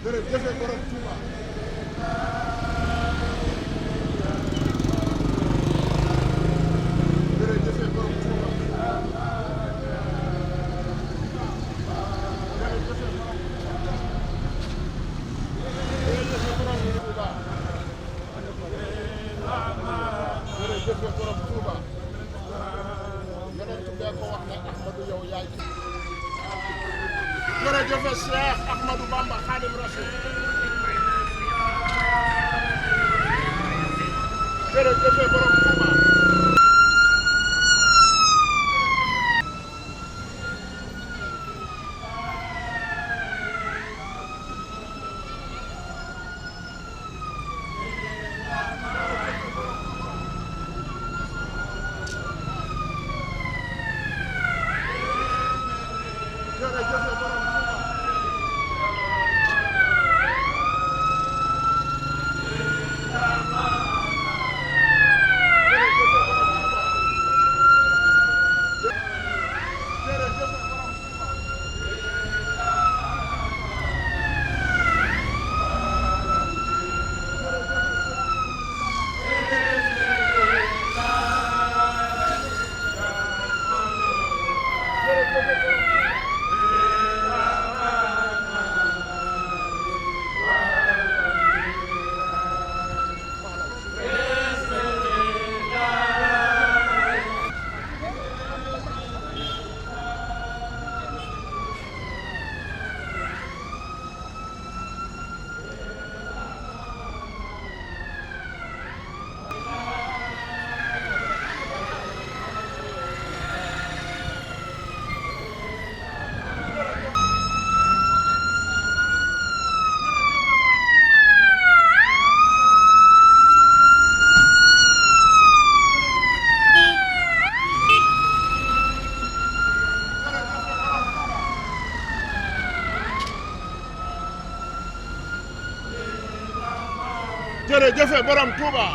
jërëjëf borom Touba. jërëjëf borom Touba. jërëjëf borom Touba. yonent bee ko wax ne Ahmadou yow yaay ci. jërëjëf Cheikh Ahmadou Bamba Khadim Rasoul. jërëjëf borom Touba. jërëjëf borom Touba. jërëjëf borom Touba.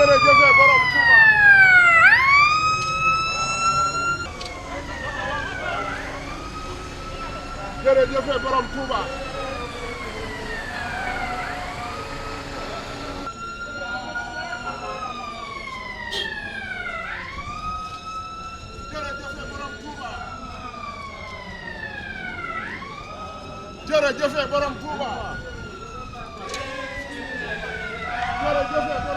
jërëjëf borom Touba. jërëjëf borom Touba. jërëjëf borom Touba.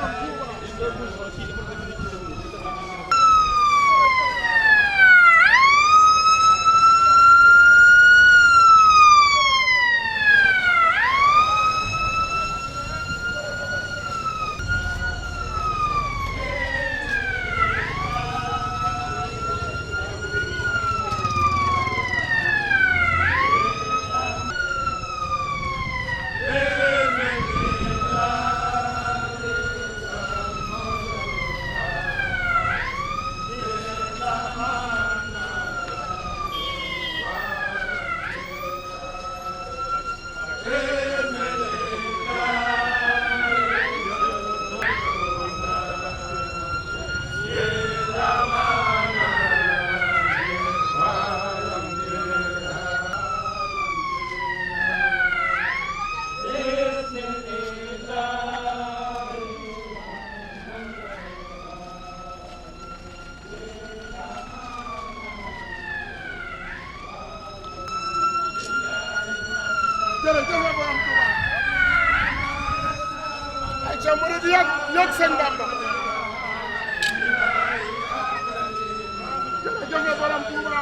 jërëjëf borom Touba. ay ca murid yëg sëñ Bamba. jërëjëf borom Touba.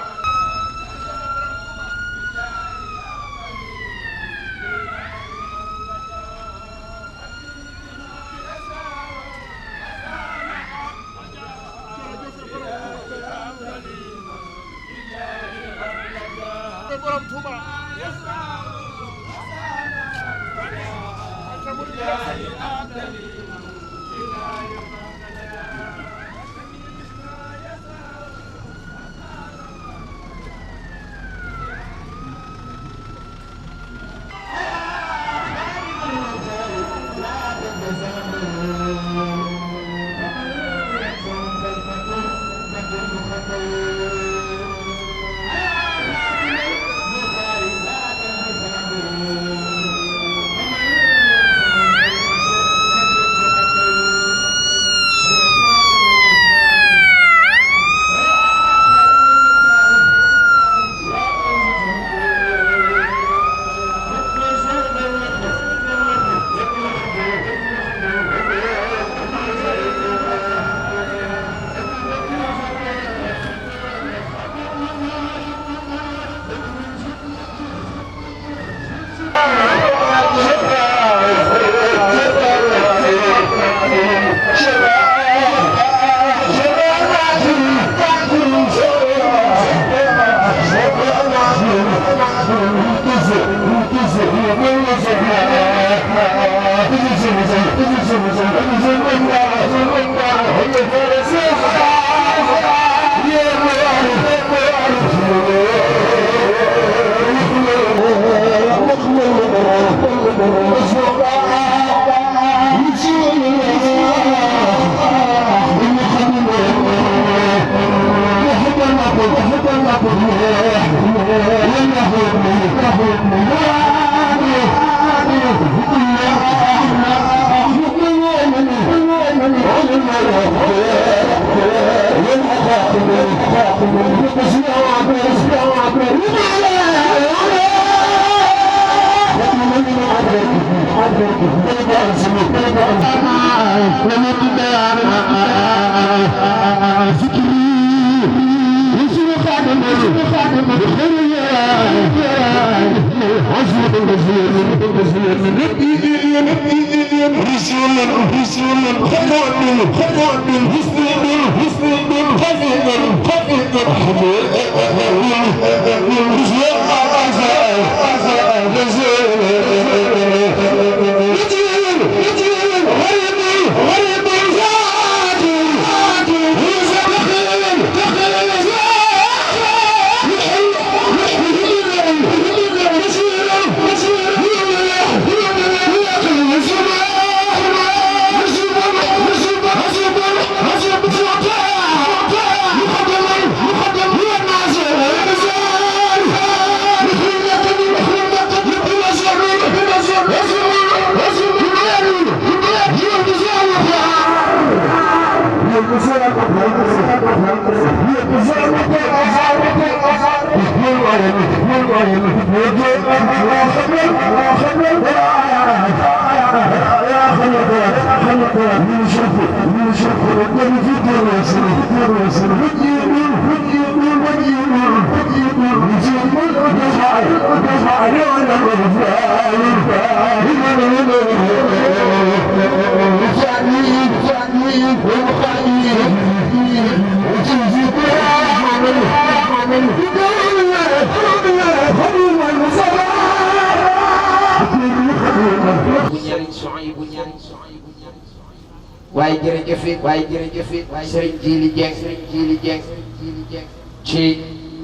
waaye jërëjëf Serigne Djily Dieng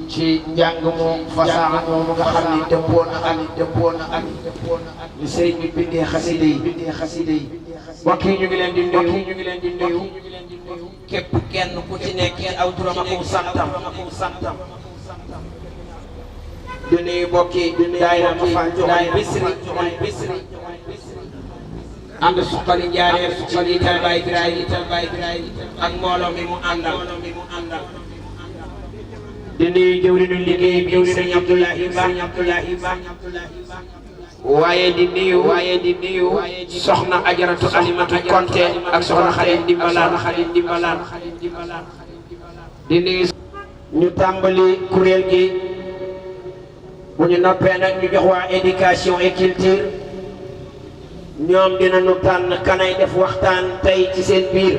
ci njàng moom fasaxa moomu nga xam ni dëppoo na ak ni Serigne bi bindee xasida yi mbokk yi ñu ngi leen di nuyu képp kenn ku ci nekk ci aw turam ak santam di nuyu mbokki daayira Mafaatihul Bichri ànd suqali njaareer ci liital Baay Biraay ak mbooloo mi mu àndal di nuyu jëwriñu liggéey bi Sëriñ Abdoulahi Ba waaye di nuyu soxna Ajaratu Alimatu Konte ak soxna Xadim Dimbalaan di nuyu ñu tàmbali kuréel gi bu ñu noppee nag ñu jox waa éducation et culture ñoom dinañu tànn kanay def waxtaan tey ci seen biir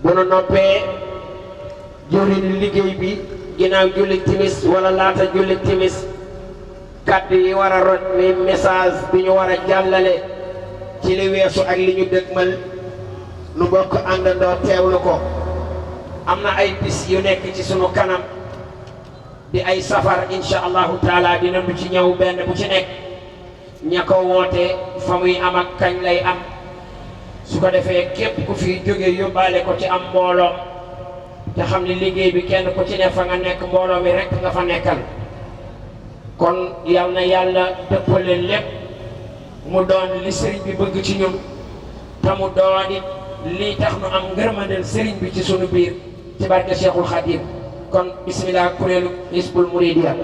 bu nu noppee jëwriñu liggéey bi ginnaaw julli timis wala laata julli timis kàddu yi war a rot mi message bi ñu war a jàllale ci li weesu ak li ñu dëgmal nu bokk àndandoo teewlu ko. am na ay bis yu nekk ci sunu kanam di ay safar insha allahu taala dina nu ci ñëw benn bu ci nekk ña ko woote fa muy am ak kañ lay am su ko defee képp ku fi jóge yóbbaale ko ci am mbooloo te xam ne liggéey bi kenn ku ci ne fa nga nekk mbooloo mi rek nga fa nekkal. kon yal na yàlla dëppale lépp mu doon li sëriñ bi bëgg ci ñun te mu doon it lii tax nu am ngërëmandel sëriñ bi ci sunu biir ci barke Cheikhul Khadim. kon bismillah kuréelu Hizbul Mouridiya.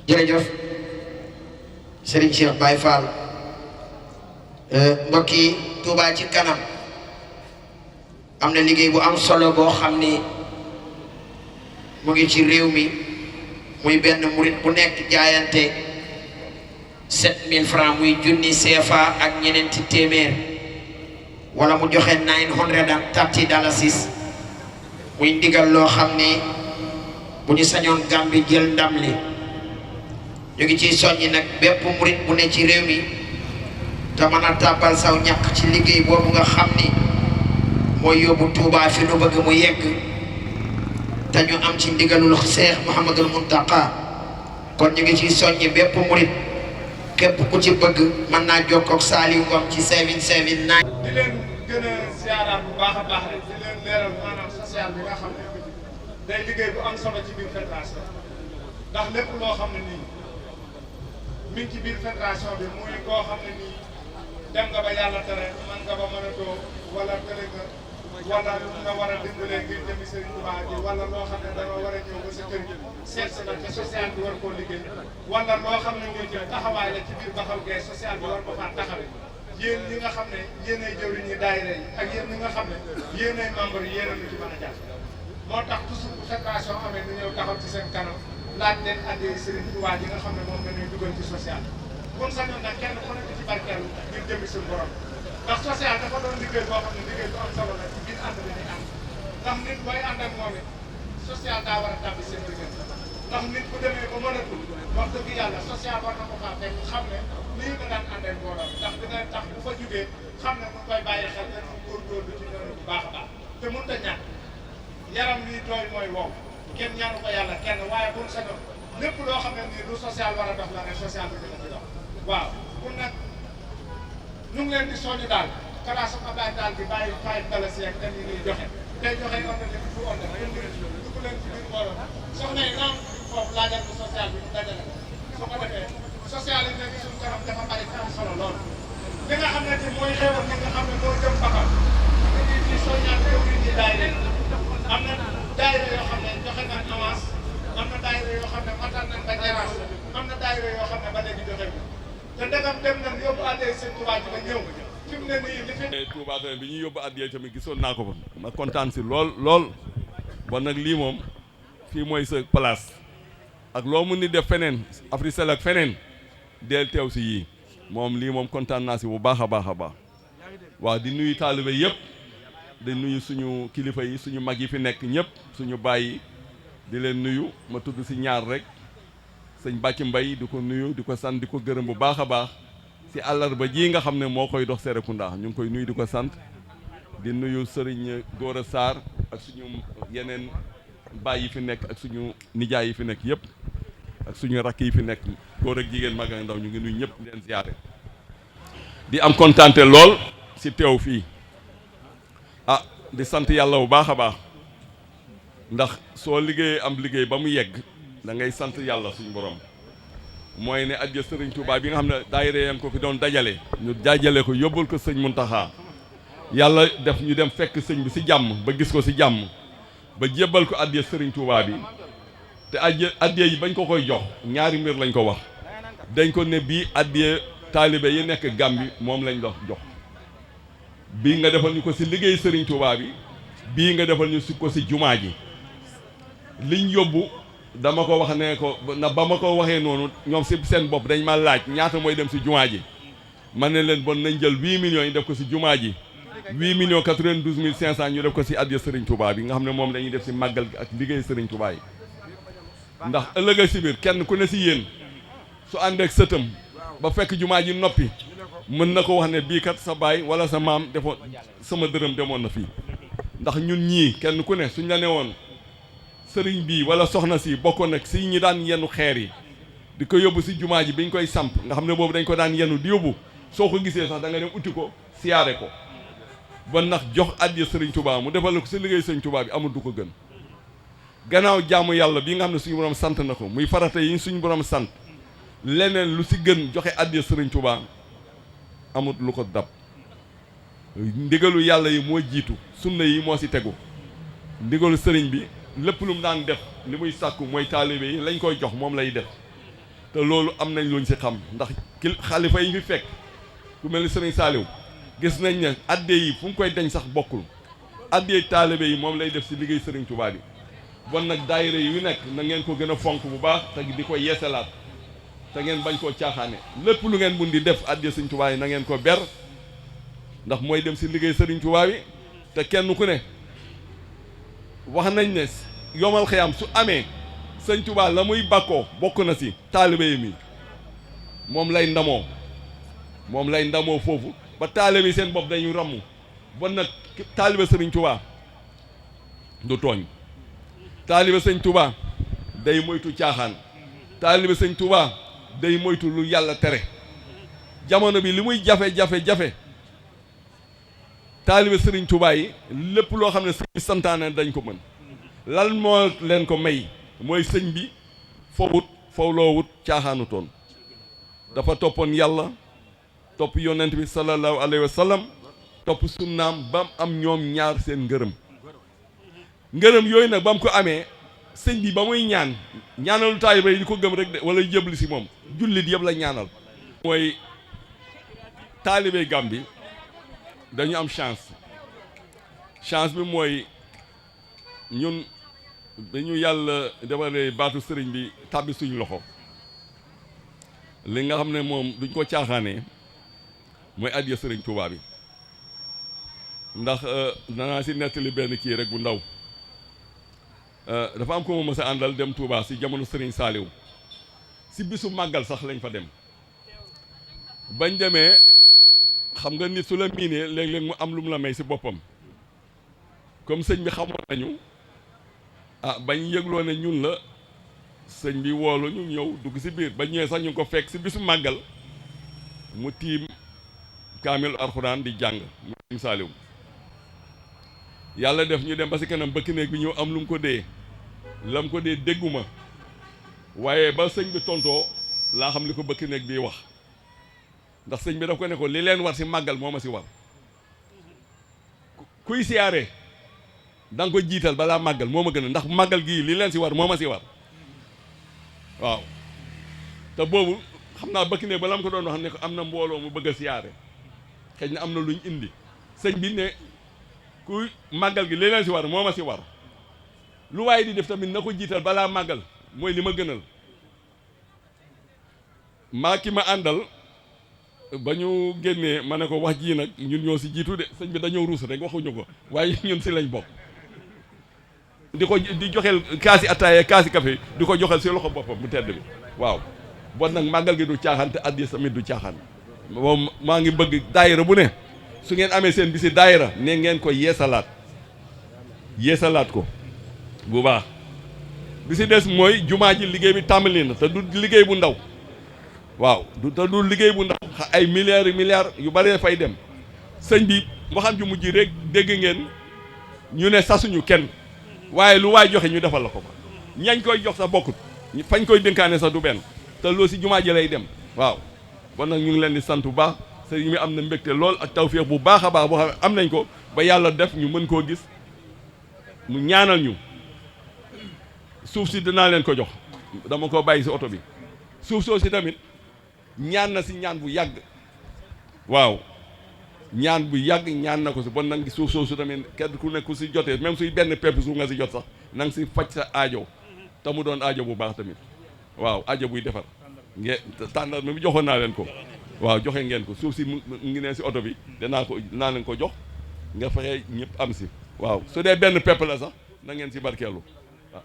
jërëjëf Serigne Cheikh Baye Fall mbokk yi Touba ci kanam am na liggéey bu am solo boo xam ni mu ngi ci réew mi muy benn murit bu nekk jaayante 7000 francs muy junni CFA ak ñeneenti téeméer wala mu joxe 930 dalasis muy ndigal loo xam ni bu ñu sañoon Gàmbi jël ndam li ñu ngi ciy soññi nag bépp murit bu ne ci réew mi te mën a tàbbal saw ñàkk ci liggéey boobu nga xam ni mooy yóbbu Touba fi nu bëgg mu yegg te ñu am ci ndigalul Cheikh Mouhamadul Muntaqa kon ñu ngi ciy soññi bépp murit képp ku ci bëgg mën naa jokkoo ak Saliou Ngom ci 779 di leen gën a siyaaraat bu baax a baax rek leen leeral maanaam social bi nga xam ne day liggéey bu am solo ci biir fédération ndax lépp loo xam ne nii mi ngi ci biir fédération bi muy koo xam ne nii dem nga ba yàlla tere man nga ba mën a doo wala tere nga wala lu nga war a dimbalee ngir jëmi Serigne Touba ji wala loo xam ne danga war a ñëw ba sa kër gi seet si la te social bi war koo liggéey wala loo xam ne ngir jël taxawaay la ci biir Baxaw Gueye social bi war ko faa taxawee yéen ñi nga xam ne yéenay jëwriñ ñi daayira yi ak yéen ñi nga xam ne yéenay membre yi yéen a ñu ci mën a jàpp moo tax toujours bu fédération amee ñu ñëw taxaw ci seen kanam laaj leen addee Serigne Touba ji nga xam ne moom la ñuy dugal ci social kon sañoon nag kenn ku nekk ci barkeelu ngir jëmi suñu borom ndax social dafa doon liggéey boo xam ne liggéey bu am solo la ci biir ànd bi ñuy ànd ndax nit booy ànd ak moom it social daa war a tàbbi seen diggante ndax nit bu demee ba mënatul wax dëgg yàlla social war na ko faa fekk xam ne lii nga daan àndee mbooloo ndax dina tax bu fa jugee xam ne mu koy bàyyi xel te mu góorgóorlu ci loolu bu baax a baax te mënut a ñàkk yaram wi tooy mooy wow kenn ñaanu ko yàlla kenn waaye buñ sañoon lépp loo xam ne nii lu social war a dox la ne social bi dina ci dox waaw kon nag ñu ngi leen di soññu daal classe am Ablaye daal bi bàyyi fay dalasi ak dem yi ñuy joxe tey joxe ordre bi du ordre dugg leen ci biir mbooloo soxna yi naam foofu laajal ko social bi ñu dajale su ko defee social yi nekk suñu kanam dafa bari te am solo lool li nga xam ne te mooy xewal ñi nga xam ne moo jëm Baxaw dañuy ci soññaat yow yi ñi daayira am na daayira yoo xam ne joxe nañ avance am na daayira yoo xam ne matal nañ ba terrasse am na daayira yoo xam ne ba léegi joxe bi te ndegam dem nañ yóbbu addee seen Touba ji ba ñëw fi mu ne nii li fi Touba tamit bi ñuy yóbbu addee tamit gisoon naa ko fa ma kontaan si lool bon nag lii moom fii mooy sa place ak loo mun ni def feneen Africell ak feneen del teew si yii moom lii moom kontaan naa si bu baax a baax a baax waaw di nuyu taalibe yëpp di nuyu suñu kilifa yi suñu mag yi fi nekk ñëpp suñu bàyyi di leen nuyu ma tudd si ñaar rek sëñ Bàcci Mbay di ko nuyu di ko sant di ko gërëm bu baax a baax si àllarba ji nga xam ne moo koy dox Serekunda ñu ngi koy nuyu di ko sant di nuyu sëriñ Gora Sarr ak suñu yeneen baay yi fi nekk ak suñu nijaay yi fi nekk yëpp ak suñu rakk yi fi nekk góor ak jigéen mag ak ndaw ñu ngi nuyu ñëpp di leen ziyaare di am kontaante lool si teew fii di sant yàlla bu baax a baax ndax soo liggéeyee am liggéey ba mu yegg da ngay sant yàlla suñu borom mooy ne adja sëriñ Touba bi nga xam ne daayira yaa ngi ko fi doon dajale ñu dajale ko yóbbul ko sëñ Muntaxa yàlla def ñu dem fekk sëñ bi si jàmm ba gis ko si jàmm ba jébbal ko adja sëriñ Touba bi te adja yi bañ ko koy jox ñaari mbir lañ ko wax dañ ko ne bii adja taalibe yi nekk Gàmbi moom lañ dox jox bii nga defal ñu ko si liggéey sëriñ Touba bi bii nga defal ñu si ko si jumaa ji liñ yóbbu dama ko wax ne ko na ba ma ko waxee noonu ñoom si seen bopp dañ ma laaj ñaata mooy dem si jumaa ji ma ne leen bon nañ jël 8 millions yi def ko si jumaa ji 8 millions 92 mille 500 ñu def ko si addiya Serigne Touba bi nga xam ne moom dañuy def si màggal ak liggéey Serigne Touba yi ndax ëllëg si biir kenn ku ne si yéen su ànd ak sëtam ba fekk jumaa ji noppi mën na ko wax ne bii kat sa baay wala sa maam defoon sama dërëm demoon na fii ndax ñun ñii kenn ku ne suñ la ne woon sëriñ bii wala soxna si bokkoon nag si ñi daan yenu xeer yi di ko yóbbu si jumaa ji biñ koy samp nga xam ne boobu dañ ko daan yenu di yóbbu soo ko gisee sax da nga dem uti ko siyaare ko ba ndax jox addiya sëriñ Touba mu defal ko si liggéey sëriñ Touba bi amul du ko gën gannaaw jaamu yàlla bi nga xam ne suñu borom sant na ko muy farata yi suñu borom sant leneen lu si gën joxe addiya sëriñ Touba amut lu ko dab ndigalu yàlla yi moo jiitu sunna yi moo si tegu ndigalu sëriñ bi lépp lu mu daan def li muy sàkku mooy taalibe yi lañ koy jox moom lay def te loolu am nañ luñ si xam ndax xalifa yi fi fekk ku mel ni sëriñ Saaliw gis nañ ne addee yi fu mu koy deñ sax bokkul addee taalibe yi moom lay def si liggéey sëriñ Touba bi bon nag daayira yu nekk na ngeen ko gën a fonk bu baax te di ko yeesalaat te ngeen bañ koo caaxaane lépp lu ngeen mun di def addee sëriñ Touba yi na ngeen ko ber ndax mooy dem si liggéey sëriñ Touba bi te kenn ku ne wax nañ ne yomal xiyam su amee sëñ Touba la muy bàkkoo bokk na si taalibe yi mi moom lay ndamoo foofu ba taalibe yi seen bopp dañu ramm bon nag taalibe sëriñ Touba du tooñ taalibe sëñ Touba day moytu caaxaan taalibe sëñ Touba day moytu lu yàlla tere jamono bi li muy jafe-jafe-jafe taalibe Serigne Touba yi lépp loo xam ne sëñ bi santaane dañ ko mën lan moo leen ko may mooy sëñ bi fowut fowloowut caaxaanu toon dafa toppoon yàlla topp yonent bi sallallahu alayhi wa sallam topp sunnaam ba am ñoom ñaar seen ngërëm yooyu nag ba mu ko amee sëñ bi ba muy ñaanalu taalibe yi di ko gëm rek de wala jëbli si moom jullit yëpp la ñaanal mooy taalibe Gàmbi dañu am chance bi mooy ñun dañu yàlla defalee baatu sëriñ bi tàbbi suñu loxo li nga xam ne moom duñ ko caaxaanee mooy addiya sëriñ Touba bi ndax danaa si nettali benn kii rek bu ndaw dafa am ko ma mës a àndal dem Touba si jamono sëriñ Saaliw si bisu màggal sax lañ fa dem bañ demee xam nga nit su la miinee léeg-léeg mu am lu mu la may si boppam comme sëñ bi xamoon nañu bañ yëgloo ne ñun la sëñ bi woolu ñu ñëw dugg si biir ba ñëwee sax ñu ngi ko fekk si bisu màggal mu tiim kaamil alxuraan di jàng mu tiim Saaliw yàlla def ñu dem ba si kanam bëkk néeg bi ñëw am lu mu ko dee lam ko dee dégguma waaye ba sëñ bi tontoo laa xam li ko bëkk néeg bi wax ndax sëñ bi daf ko ne ko li leen war si màggal moo ma si war kuy siyaare da nga ko jiital balaa màggal moo ma gën a ndax màggal gii li leen si war moo ma si war waaw te boobu xam naa bëkk néeg ba la mu ko doon wax ne ko am na mbooloo mu bëgg a siyaare xëy na am na luñ indi sëñ bi ne kuy màggal gi li leen si war moo ma si war lu waaye di def tamit na ko jiital balaa màggal mooy li ma gënal maa ki ma àndal ba ñu génnee ma ne ko wax jii nag ñun ñoo si jiitu de sëñ bi dañoo ruus rek waxuñu ko waaye ñun si lañ bokk di joxel kaasi ataaya kaasi café di ko joxel si loxo boppam mu tedd bi waaw bon nag màggal gi du caaxaan te addiya tamit du caaxaan moom maa ngi bëgg daayira bu ne su ngeen amee seen bisi daayira ne ngeen ko yeesalaat ko bu baax bi si des mooy jumaa ji liggéey bi tàmbali na te du liggéey bu ndaw waaw te du liggéey bu ndaw ay milliards yu bari fay dem sëñ bi waxam ju mujj rek dégg ngeen ñu ne sasuñu kenn waaye lu waay joxe ñu defal la ko ñañ koy jox sa bokkut fañ koy dénkaane sax du benn te loolu si jumaa ji lay dem waaw bon nag ñu ngi leen di sant bu baax sëriñ mi am na mbégte lool ak tawféex bu baax a baax boo xam ne am nañ ko ba yàlla def ñu mën koo gis mu ñaanal ñu suuf si dinaa leen ko jox dama ko bàyyi si oto bi suuf soo si tamit ñaan na si ñaan bu yàgg waaw ñaan bu yàgg ñaan na ko si bon nag suuf soosu tamit kenn ku nekk ku si jotee même suy benn pepp suuf nga si jot sax na nga si faj sa aajo te mu doon aajo bu baax tamit waaw aajo buy defar tàndar mi joxoon naa leen ko waaw joxe ngeen ko suuf si mu ngi ne si oto bi dinaa leen ko jox nga fexe ñëpp am si waaw su dee benn pepp la sax na ngeen si barkeelu waaw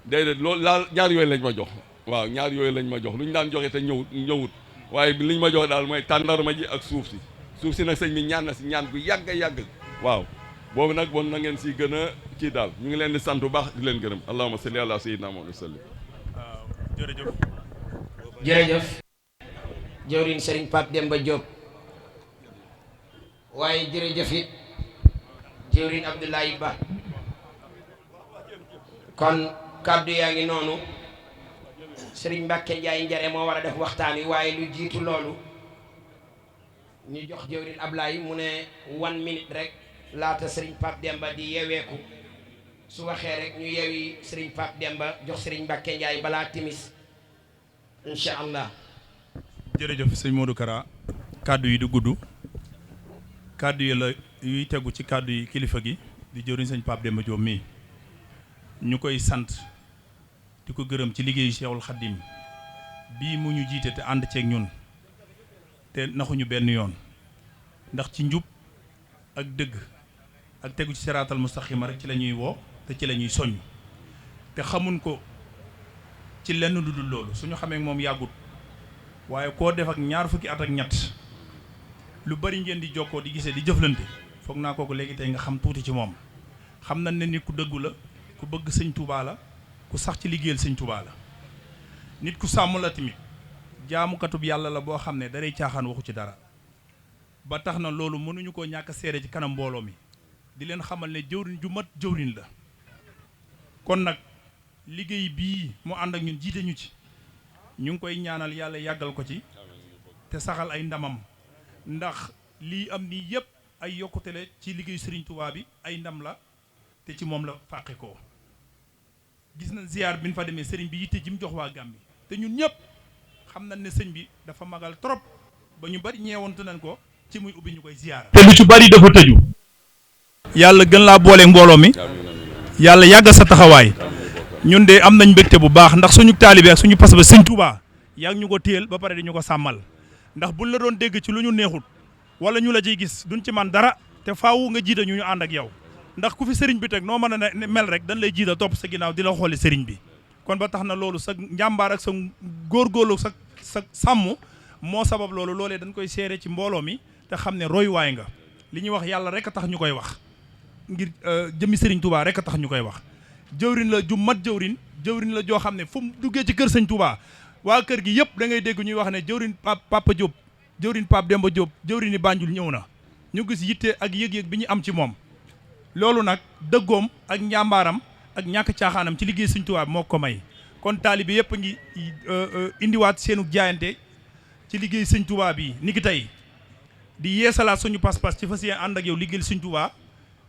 déedéet loolu laal ñaar yooyu lañ ma jox waaw ñaar yooyu lañ ma jox lu ñu daan joxe te ñëwut waaye li ñu ma jox daal mooy tàndarma ji ak suuf si nag sëñ bi ñaan na si ñaan bu yàgg waaw boobu nag bon na ngeen si gën a kii daal ñu ngi leen di sant bu baax di leen gërëm allahumma salli ala sayyidina Muhammad sallim jërëjëf jawriñ Serigne Pape Demba Diop waaye jërëjëf it jawriñ Abdoulaye Ba kon kàddu yaa ngi noonu Serigne Mbacke Ndiaye Njare moo war a def waxtaan wi waaye lu jiitu loolu ñu jox jawriñ Ablaye mu ne 1 minute rek laata Serigne Pape Demba di yeweeku su waxee rek ñu yewi Serigne Pape Demba jox Serigne Mbacke Ndiaye balaa timis incha allah. jërëjëf sëñ Modou Kara kàddu yi du gudd kàddu yi la yuy tegu ci kàddu yi kilifa gi di jëwriñ sëñ Pape Demba Diop mii ñu koy sant di ko gërëm ci liggéeyu Cheikhul Khadim bii mu ñu jiite te ànd ceeg ñun te naxuñu benn yoon ndax ci njub ak dëgg ak tegu ci siraatal mustaqima rek ci la ñuy woo te ci la ñuy soññ te xamuñ ko ci lenn lu dul loolu suñu xamee moom yàggut waaye koo def ak ñaar fukki at ak ñett lu bari ngeen di jokkoo di gisee di jëflante foog naa kooku léegi tey nga xam tuuti ci moom xam nañ ne nit ku dëggu la ku bëgg sëñ Touba la ku sax ci liggéeyal sëñ Touba la nit ku sàmm la tamit jaamukatub yàlla la boo xam ne daray caaxaan waxu ci dara ba tax na loolu mënuñu koo ñàkk a seere ci kanam mbooloo mi di leen xamal ne jëwriñ ju mat jëwriñ la kon nag liggéey bii mu ànd ak ñun jiite ñu ci ñu ngi koy ñaanal yàlla yàggal ko ci te saxal ay ndamam ndax lii am nii yëpp ay yokkute la ci liggéeyu Serigne Touba bi ay ndam la te ci moom la fàqe ko gis na ziar bi ñu fa demee Serigne bi yitte ji mu jox waa Gambie te ñun ñëpp xam nañ ne sëñ bi dafa magal trop ba ñu bari ñeewantu nañ ko ci muy ubbi ñu koy ziar. te lu ci bari dafa tëju. yàlla gën laa boole mbooloo mi yàlla yàggal sa taxawaay ñun de am nañ mbégte bu baax ndax suñu taalibe ak suñu pas ba sëñ Touba yaa ngi ñu ko téyel ba pare di ñu ko sàmmal ndax buñ la doon dégg ci lu ñu neexut wala ñu la ciy gis duñ ci man dara te faawu nga jiita ñu ànd ak yow ndax ku fi sëriñ bi teg noo mën a mel rek dañ lay jiita topp sa ginnaaw di la xooli sëriñ bi kon ba tax na loolu sa njàmbaar ak sa góorgóorlu sa sàmm moo sabab loolu loolee dañ koy seere ci mbooloo mi te xam ne royuwaay nga li ñuy wax yàlla rek a tax ñu koy wax ngir jëmmi Serigne Touba rek a tax ñu koy wax jëwrin la ju mat jëwrin la joo xam ne fu mu duggee ci kër Sëñ Touba waa kër gi yëpp da ngay dégg ñuy wax ne jëwrin Papa Diop jëwrin Pape Demba Diop jëwrin ni Banjul ñëw na ñu gis yitte ak yëg-yëg bi ñu am ci moom loolu nag dëggoom ak njàmbaaram ak ñàkk caaxaanam ci liggéey Sëñ Touba moo ko may kon taalibe yëpp ngi indiwaat seenu jaayante ci liggéey Sëñ Touba bi ni ki tey di yeesalaat suñu pas-pas ci fas yéene ànd ak yow liggéeyal Sëñ Touba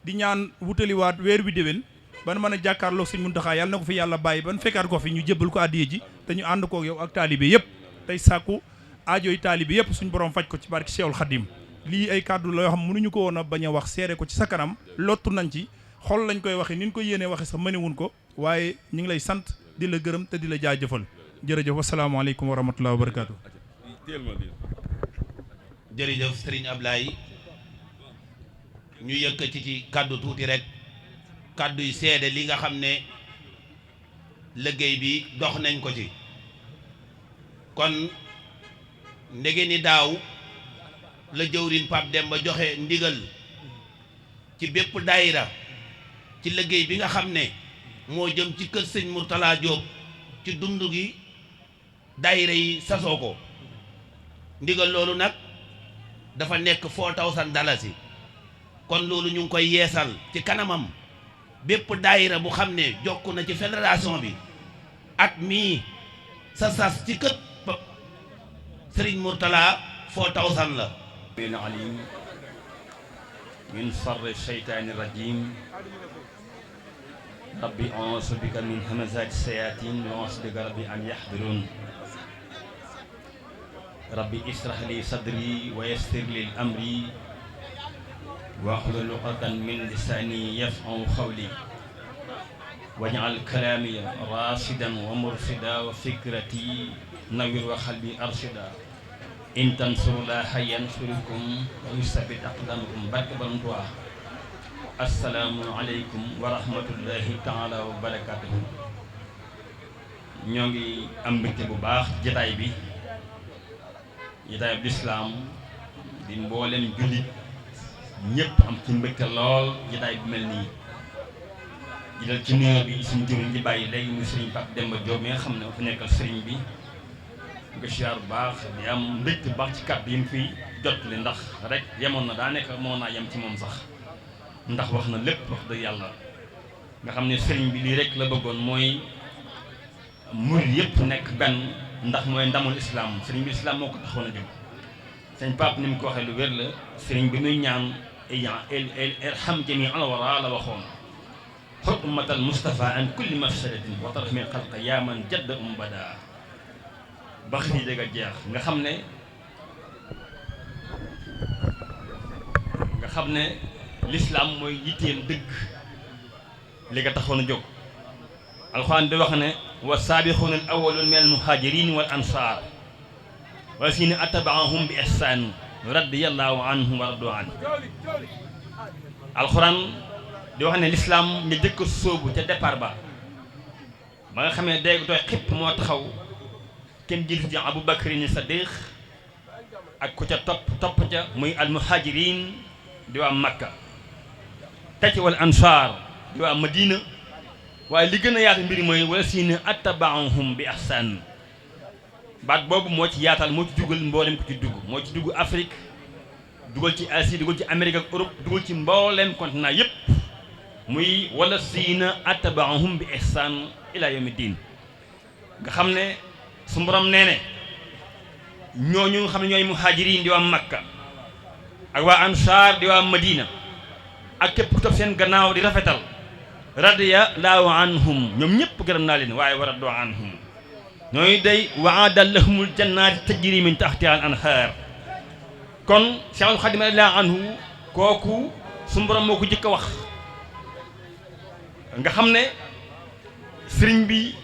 di ñaan wutaliwaat weer wi déwén ban mën a jàkkaarloog Sëñ Muntaxa yàlla na ko fi yàlla bàyyi ban fekkaat ko fi ñu jébbal ko addiye ji te ñu ànd koog yow ak taalibe yëpp tey sàkku aajo yi taalibe yëpp suñu borom faj ko ci barki Cheikhul Khadim lii ay kàddu la yoo xam mënuñu ko woon a bañ a wax seere ko ci sa kanam lottu nañ ci xol lañ koy waxe ni ñu ko yéenee waxe sax mënewuñ ko waaye ñu ngi lay sant di la gërëm te di la jaajëfal jërëjëf wasalaamaaleykum wa rahmatullahi wa barakaatu. jërëjëf Serigne Ablaye ñu yëkkati ci kàddu tuuti rek kàddu yi seede li nga xam ne liggéey bi dox nañ ko ci kon ndege ni daaw la jëwriñ Pape Demba joxe ndigal ci bépp daayira ci liggéey bi nga xam ne moo jëm ci kër sëñ Mourtala Diop ci dund gi daayira yi sasoo ko ndigal loolu nag dafa nekk $4,000 kon loolu ñu ngi koy yeesal ci kanamam bépp daayira bu xam ne jokk na ci fédération bi at mii sa sas ci kët Serigne Mourtala $4,000 la. alim min sarri shaytaani rajim rabbi a'uuzu bika min hamazaati sayaatiin wa a'uuzu bika rabbi an yahduruun rabbi israh li sadri wa yassir li amri wahlul uqdatan min lisaani yafqahu qawli waj'al kalaami raashidan wa murshidan wa fikrati nawwir wa qalbi arshida in tansurullaha yansurkum wa yusabbit aqdamakum barke Borom Tuubaa assalaamu aleykum wa rahmatullahi taala wa barakatuhu ñoo ngi am mbégte bu baax jataay bi jataay bi lislaam di mboolem jullit ñëpp am ci mbégte lool jataay bi mel nii jidal ci nuyoo bi suñu jëriñ di bàyyi léegi mu sëriñ Pape Demba Diop mi nga xam ne fa nekkal sëriñ bi nga siyaar bu baax di am mbégte bu baax ci kàddu yi mu fiy jotli ndax rek yemoon na daa nekk moo naa yem ci moom sax ndax wax na lépp wax dëgg yàlla nga xam ne sëriñ bi lii rek la bëggoon mooy murid yëpp nekk benn ndax mooy ndamul islam sëriñ bi islam moo ko taxoon a jóg sëñ Pape ni mu ko waxee lu wér la sëriñ bi muy ñaan irham jami al wara la waxoon xut ummatal Mustafa an kulli mafsadatin wa tarhamil xalqa yaa man jadd bada ba xëy dëgg a jeex nga xam ne lislaam mooy yitteem dëgg li nga taxoon a jóg alxuraan di wax ne wa saabixuuna al awwaluuna min al muhaajiriin wal ansaar wallazina attaba'uhum bi ihsaan radiyallahu anhum wa radu an alxuraan di wax ne lislaam nga jëkk sóobu ca départ ba nga xamee dégg tooy xipp moo taxaw kenn jiitu ci Abu Bakrin Sadiq ak ku ca topp ca muy al muhaajiriin di waa Makka teg wal ansaar di waa Madina waaye li gën a yaatu mbir mooy wallazina attaba'uhum bi ihsaan baat boobu moo ci yaatal moo ci dugal mboolem ko ci dugg moo ci dugg Afrique dugal ci Asie dugal ci Amérique ak Europe dugal ci mbooleem continent yépp muy wala siina atbaahum bi ihsaan ila yawmi diin nga xam ne su borom nee ne ñooñu nga xam ne ñooy muhaajiriin di waa Makka ak waa ansaar di waa Madina ak képp ku topp seen gannaaw di rafetal radiyallahu anhum ñoom ñëpp gërëm naa leen waaye wa radu anhum ñooy day waada lahumul jannaati tajri min tahtiha al anhaar kon Cheikhul Khadim radiyallahu anhu kooku su borom moo ko jëkk a wax nga xam ne sëriñ bi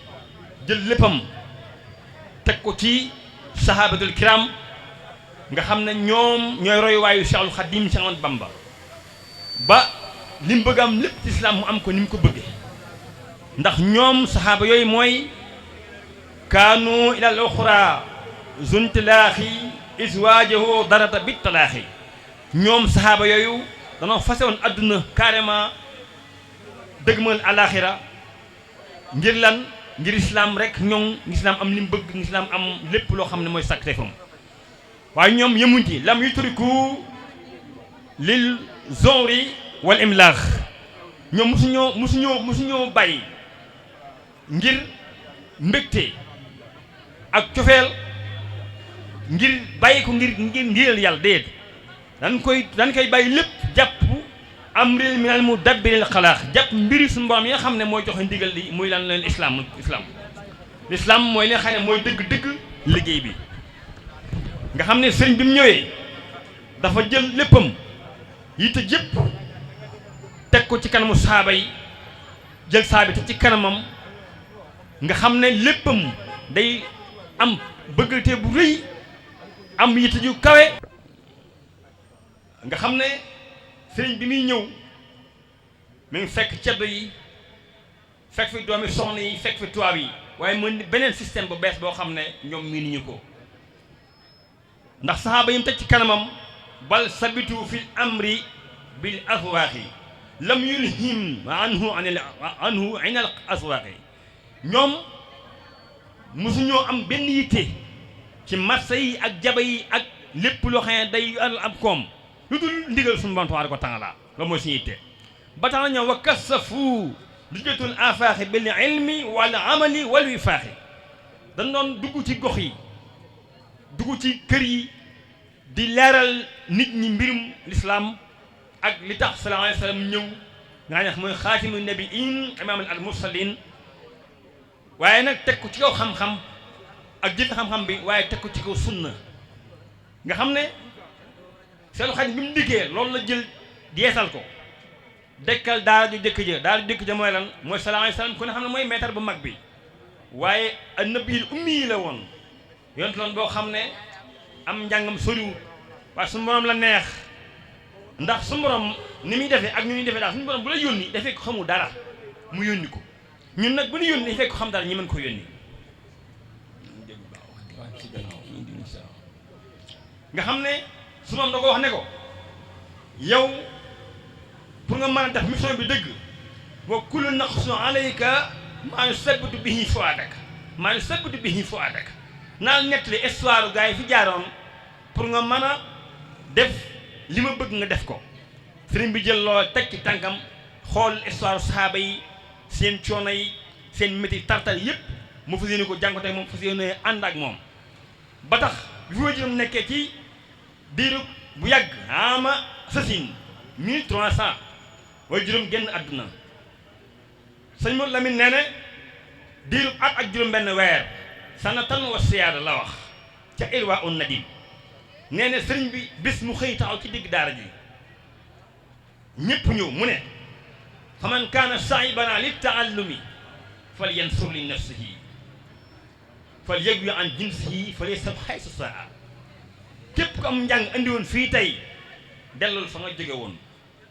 jël léppam teg ko ci sahabatul kiram nga xam ne ñoom ñooy roy waayu Cheikhul Khadim Cheikh Ahmadou Bamba ba li mu bëgg am lépp ci islam mu am ko ni mu ko bëggee ndax ñoom sahaaba yooyu mooy kaanu ilal uxra zuntilaaxi iswaajahu darata bit talaaxi ñoom sahaaba yooyu danoo fase woon adduna carrément dëgmal alaxira ngir lan ngir islam rek ñoom islam am li mu bëgg islam am lépp loo xam ne mooy sacrifice am waaye ñoom yemuñ ci lam yutriku lil zonri wal imlaax ñoom musuñoo bàyyi ngir mbégte ak cofeel ngir bàyyi ko ngir yàlla déet dañ koy bàyyi lépp jàpp amril minal mudabbiril xalaax jàpp mbiri suñu borom yi nga xam ne mooy joxe ndigal li muy lan leen l'islam mooy li nga xam ne mooy dëgg-dëgg liggéey bi nga xam ne sëriñ bi mu ñëwee dafa jël léppam yitte jëpp teg ko ci kanamu saaba yi jël saaba te ci kanamam nga xam ne léppam day am bëggate bu rëy am yitte ju kawe nga xam ne sëriñ bi muy ñëw mi ngi fekk ceddo yi fekk fi doomi soxna yi fekk fi tubaab yi waaye mën beneen système bu bees boo xam ne ñoom mii ni ñu ko ndax saxaaba yi mu teg ci kanamam bal sabitu fi amri bil aswaaqi lam yulhim anhu inal aswaaqi ñoom mosuñoo am benn yitte ci marché yi ak jaba yi ak lépp loo xam ne day am koom lu dul ndigal suñu Boroom tabaaraka wa taala loolu mooy suñu yitte ba tax na ñoom wa kasafu lijatul afaaxi bil ilmi wal amali wal wifaaxi dañ doon dugg ci gox yi dugg ci kër yi di leeral nit ñi mbirum lislaam ak li tax sallallahu alayhi wa sallam ñëw nga xam ne mooy xaatimu nabiin imaam al mursalin waaye nag teg ko ci kaw xam-xam ak jëfe xam-xam bi waaye teg ko ci kaw sunna nga xam ne seen xaj bi mu dikkee loolu la jël yeesal ko dekkal daara ju jëkk ja mooy lan mooy sallallahu alayhi wa sallam ku ne xam ne mooy maître bu mag bi waaye annabiyul ummi yi la woon yonent loon boo xam ne am njàngam soriwul waaye suñu borom la neex ndax suñu borom ni muy defee ak ñu ñuy defee daal suñu borom bu la yónni dafay ko xamul dara mu yónni ko ñun nag bu ñu yónni dafay ko xam dara ñi mën ko yónni nga xam ne su moom da ko wax ne ko yow pour nga mën a def mission bi dëgg wa kullu naqsu alayka maa yusabbitu bihi fu'aadak naal nettali histoire gars yi fi jaaroon pour nga mën a def li ma bëgg nga def ko sëriñ bi jël lool teg ci tànkam xool histoire sahaaba yi seen coono yi seen métti tartal yépp mu fas yéene ko jànkoonte moom fas yéene ànd ak moom ba tax bi fa juróom nekkee ci diiru bu yàgg ama sasin 1300 waaye juróom génn àdduna sëñ Modou Lamine nee na diiru at ak juróom benn weer sanatan wa siyaada la wax ca irwa un nadim nee na sëriñ bi bis mu xëy taxaw ci digg daara ji ñépp ñëw mu ne fa man kaana saibana li taallumi fal yansur li nafsihi fal yëgwi an jinsihi fal yasab xaysu saa képp ku am njàng andi woon fii tey dellul fa nga jóge woon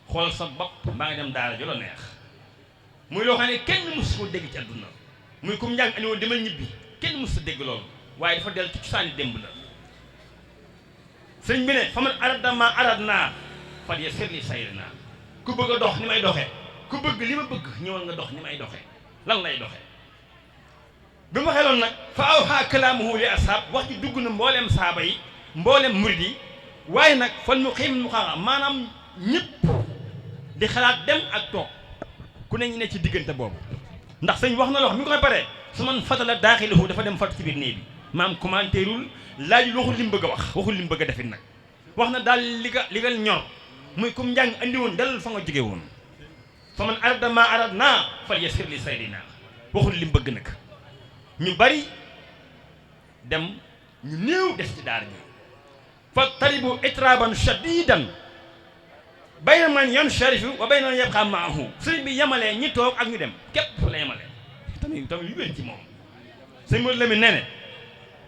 xool sa bopp mbaa nga dem daara ju la neex muy loo xam ne kenn mësu ko dégg ci àdduna muy comme njàng andi woon demal ñibbi kenn mësu dégg loolu waaye dafa dellu ci cosaani démb la sëriñ bi ne fa man arada ma arad naa fal yasir li sayri naa ku bëgg a dox ni may doxee ku bëgg li ma bëgg ñëwal nga dox ni may doxee lan lay doxee bi ma waxee loolu nag fa awhaa kalaamuhu li ashaab wax ji dugg na mbooleem saaba yi mbooleem murid yi waaye nag fal mu xiim mu xaaxa maanaam ñëpp di xalaat dem ak toog ku ne ñu ne ci diggante boobu ndax sëñ wax na loo xam mi ngi koy paree su man fatala daaxiluhu dafa dem fatu ci biir néeg bi maam commentéerul laajul waxul li mu bëgg a wax waxul li mu bëgg a defit nag wax na daal li nga ñor muy comme njàng andi woon dalal fa nga jóge woon fa man arada ma arad naa fal yasir li saydina waxul li mu bëgg nag ñu bari dem ñu néew des ci daara ji fa taribu itraban shadidan bayna man yansharifu wa bayna man yabqa maahu sëriñ bi yemalee ñi toog ak ñu dem képp la yemalee tamit yu wér ci moom sëñ Modou Lamine nee ne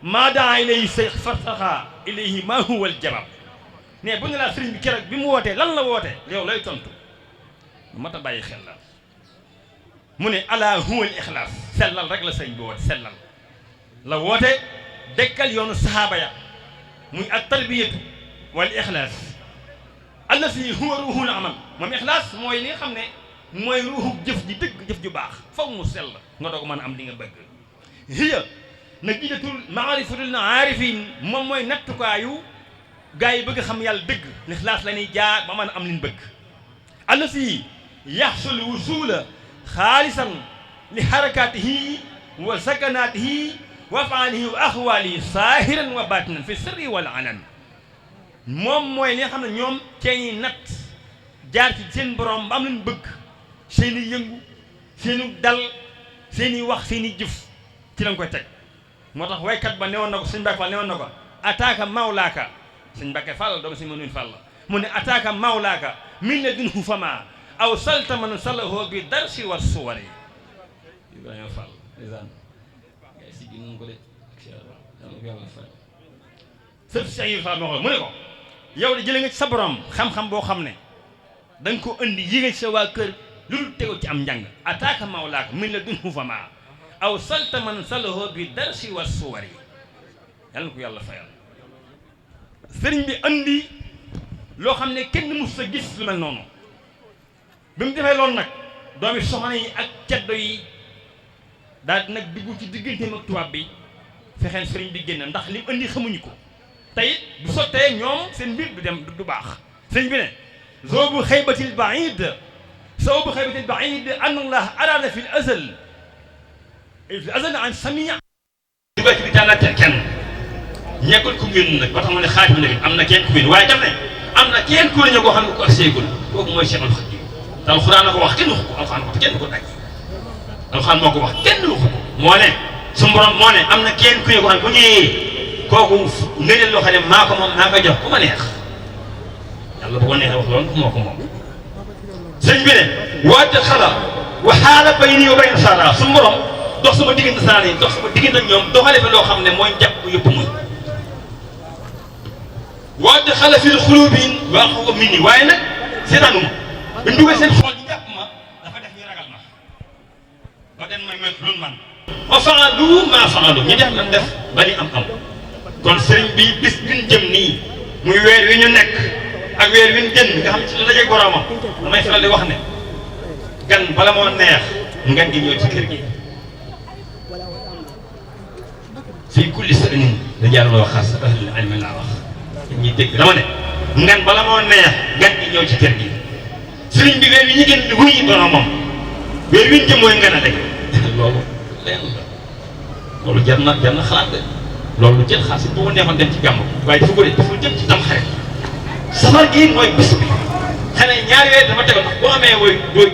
maa daa ilayhi say fartaxa ilayhi maa huwa al jabab ne bu ñu laa sëriñ bi keroog bi mu wootee lan la wootee yow lay tontu lu mat a bàyyi xel la mu ne ala huwa al ixlaas sellal rek la sëriñ bi woote sellal la woote dekkal yoonu sahaaba ya muy at tarbiyatu wal ixlaas allasi huwa ruuhul amal moom ixlaas mooy li nga xam ne mooy ruuxu jëf ji dëgg jëf ju baax faw mu sell nga doog mën a am li nga bëgg hiya nag jidatul maarifatul aarifin moom mooy nattukaayu gaa yi bëgg xam yàlla dëgg lixlaas la ñuy jaar ba mën a am liñ bëgg allasi yaxsul wusula xaalisan li xarakaatihi wa sakanaatihi wa afaalihi wa axwaalihi saahiran wa baatinan fi sirri wal alan moom mooy li nga xam ne ñoom cee ñuy natt jaar ci seen borom ba am leen bëgg seen i yëngu seen i dal seen i wax seen i jëf ci lañ koy teg moo tax waykat ba newoon na ko sëñ Mbàkke Fall newoon na ko ataaka mawlaaka sëñ Mbàkke Fall doomu sëñ Manuel Fall mu ne ataaka mawlaaka min ladunhu fama aw salta man salahu bi darsi wa suwari Ibrahima Fall ndeysaan ngay si gi nun ko de yàlla fay sëf Cheikh Fall moo ko mu ne ko yow de jële nga ci sa borom xam-xam boo xam ne da nga ko indi yéege ci sa waa kër lu dul tegu ci am njàng ataaka mawlaaka min ladunhu fama aw salta man salahu bi darsi wa suwari yàlla na ko yàlla fayal sëriñ bi andi loo xam ne kenn mus sa gis lu mel noonu bi mu defee loolu nag doomi soxna yi ak ceddo yi daal di nag dugg ci digganteem ak tubaab bi fexeel sëriñ bi génn ndax li mu andi xamuñu ko tey bu sottee ñoom seen mbir du dem du baax sëriñ bi ne zoobu xaybatil baid zoobu xaybatil baid an allah arada fi l azal an samia di ba ci bi tànnaateel kenn ñekkul ku ngeen nag ba tax ma ne xaatimu nabi am na kenn ku ngeen waaye daf ne am na kenn ku la ñu koo xam ne ko ak seegul kooku mooy Cheikhul Khadim te alxuraan na ko wax kenn waxu ko alxuraan ko kenn ko daj alxuraan moo ko wax kenn waxu ko moo ne su borom moo ne am na kenn ku ñu ko xam ne bu ñëwee kooku ngëneel loo xam ne maa ko moom maa koy jox ku ma neex yàlla bu ko neexee wax loolu moo ko moom sëñ bi ne waate xala wa xaala bayni wa bayna sara su borom dox sama diggante sara yi dox sama diggante ak ñoom doxale fa loo xam ne mooy jàpp yëpp muy waate xala fil xulubin waa ko min ni waaye nag seetaanuma ba duggee seen xool ñu jàpp ma dafa def ñu ragal ma ba den may met loolu man wa faalu maa faalu ñu def lan def ba ni am kon sëriñ bi bis bi ñu jëm nii muy weer wi ñu nekk ak weer wi ñu jën nga xam ci la dajeeg boromam damay faral di wax ne gan bala moo neex ngan gi ñëw ci kër gi fii kulli sëriñ da jàll loo xas ahlul ilmi laa wax ñuy dégg dama ne ngan bala moo neex ngan gi ñëw ci kër gi sëriñ bi weer wi ñu gën di wuy boromam weer wi ñu jëm mooy ngan a dégg loolu leen la loolu jar na xalaat de loolu jël xaalis boo ko neexoon dem ci gàmm waaye dafa ko de dafa jëm ci tam xarit safar gi mooy bés bi xanaa ñaari weer dama tegoon boo amee booy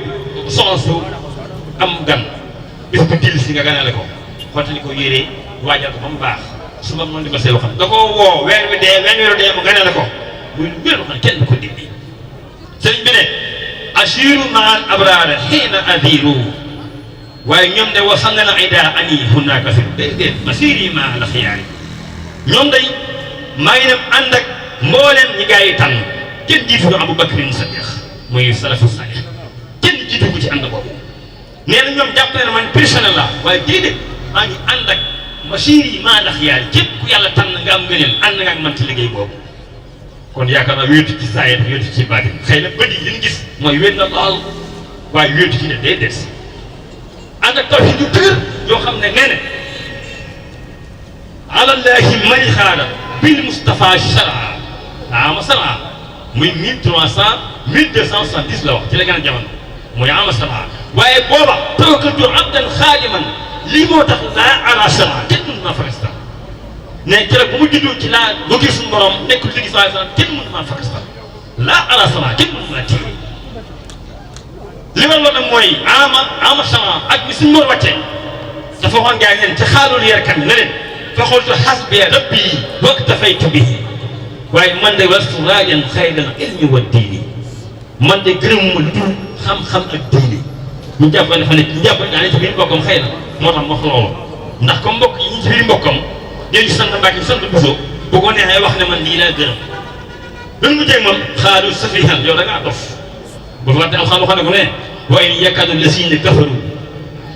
soxla su am gan bés bu dil si nga ganale ko xottali ko yére waajal ko ba mu baax suba noonu di ma see waxam da ko woo weer wi dee weeru dee mu ganale ko muy lu wér xam ne kenn du ko dindi sëriñ bi ne ashiru maan abraara xiina adiru waaye ñoom de wa sanga na ida ani hunaka fi déedéet masiri ma la xiyaari ñoom day maa ngi dem ànd ak mbooleem ñi gaa yi tànn kenn jiitu ñu Abu Bakrin Sadiq muy salafu salih kenn jiitu ko ci ànd boobu nee na ñoom jàpp ne man personnel la waaye déedéet maa ngi ànd ak masiri ma la xiyaari képp ku yàlla tànn nga am ngëneel ànd nga ak man ci liggéey boobu kon yaakaar naa wéetu ci saayir wéetu ci baatin xëy na bët yi li ñu gis mooy wéet na lool waaye wéetu ci ne day des ànd ak tawhiid yu dëgër yoo xam ne nee na alallahi mani xaala bil Mustafa shara ama sama muy 1300 1270 la wax ci la gën a jamono muy ama sama waaye booba tawakkaltu abdan xaadiman lii moo tax laa ala sama kenn mën maa fakasta ne keroog bu mu juddoo ci laa bëgg suñu borom nekkul liggéey sallallahu alayhi wasallam kenn mën maa fakasta laa ala sama kenn mën maa téye li ma loolu nag mooy ama sama ak mi suñu mor wàccee dafa waxoon gaa yi leen ci xaalul yarkat ne leen fa xultu xasbi rabbi waktafaytu bihi waaye man de wastu raajan xayral ilmi wa diini man de gërëmuma lu dul xam-xam ak diini ñu jàpp ne fa ne ñu jàpp ne ci biir mbokkam xëy na moo tax mu wax loolu ndax comme mbokk yi ñu ci biir mbokkam ñooñu sant Mbàkke ñu sant Buso bu ko neexee wax ne man lii laa gërëm luñ mu jéeg moom xaalu safihan yow da ngaa dof bu fàtte alxam waxoon ne ko ne wa in yakadu lasina kafaru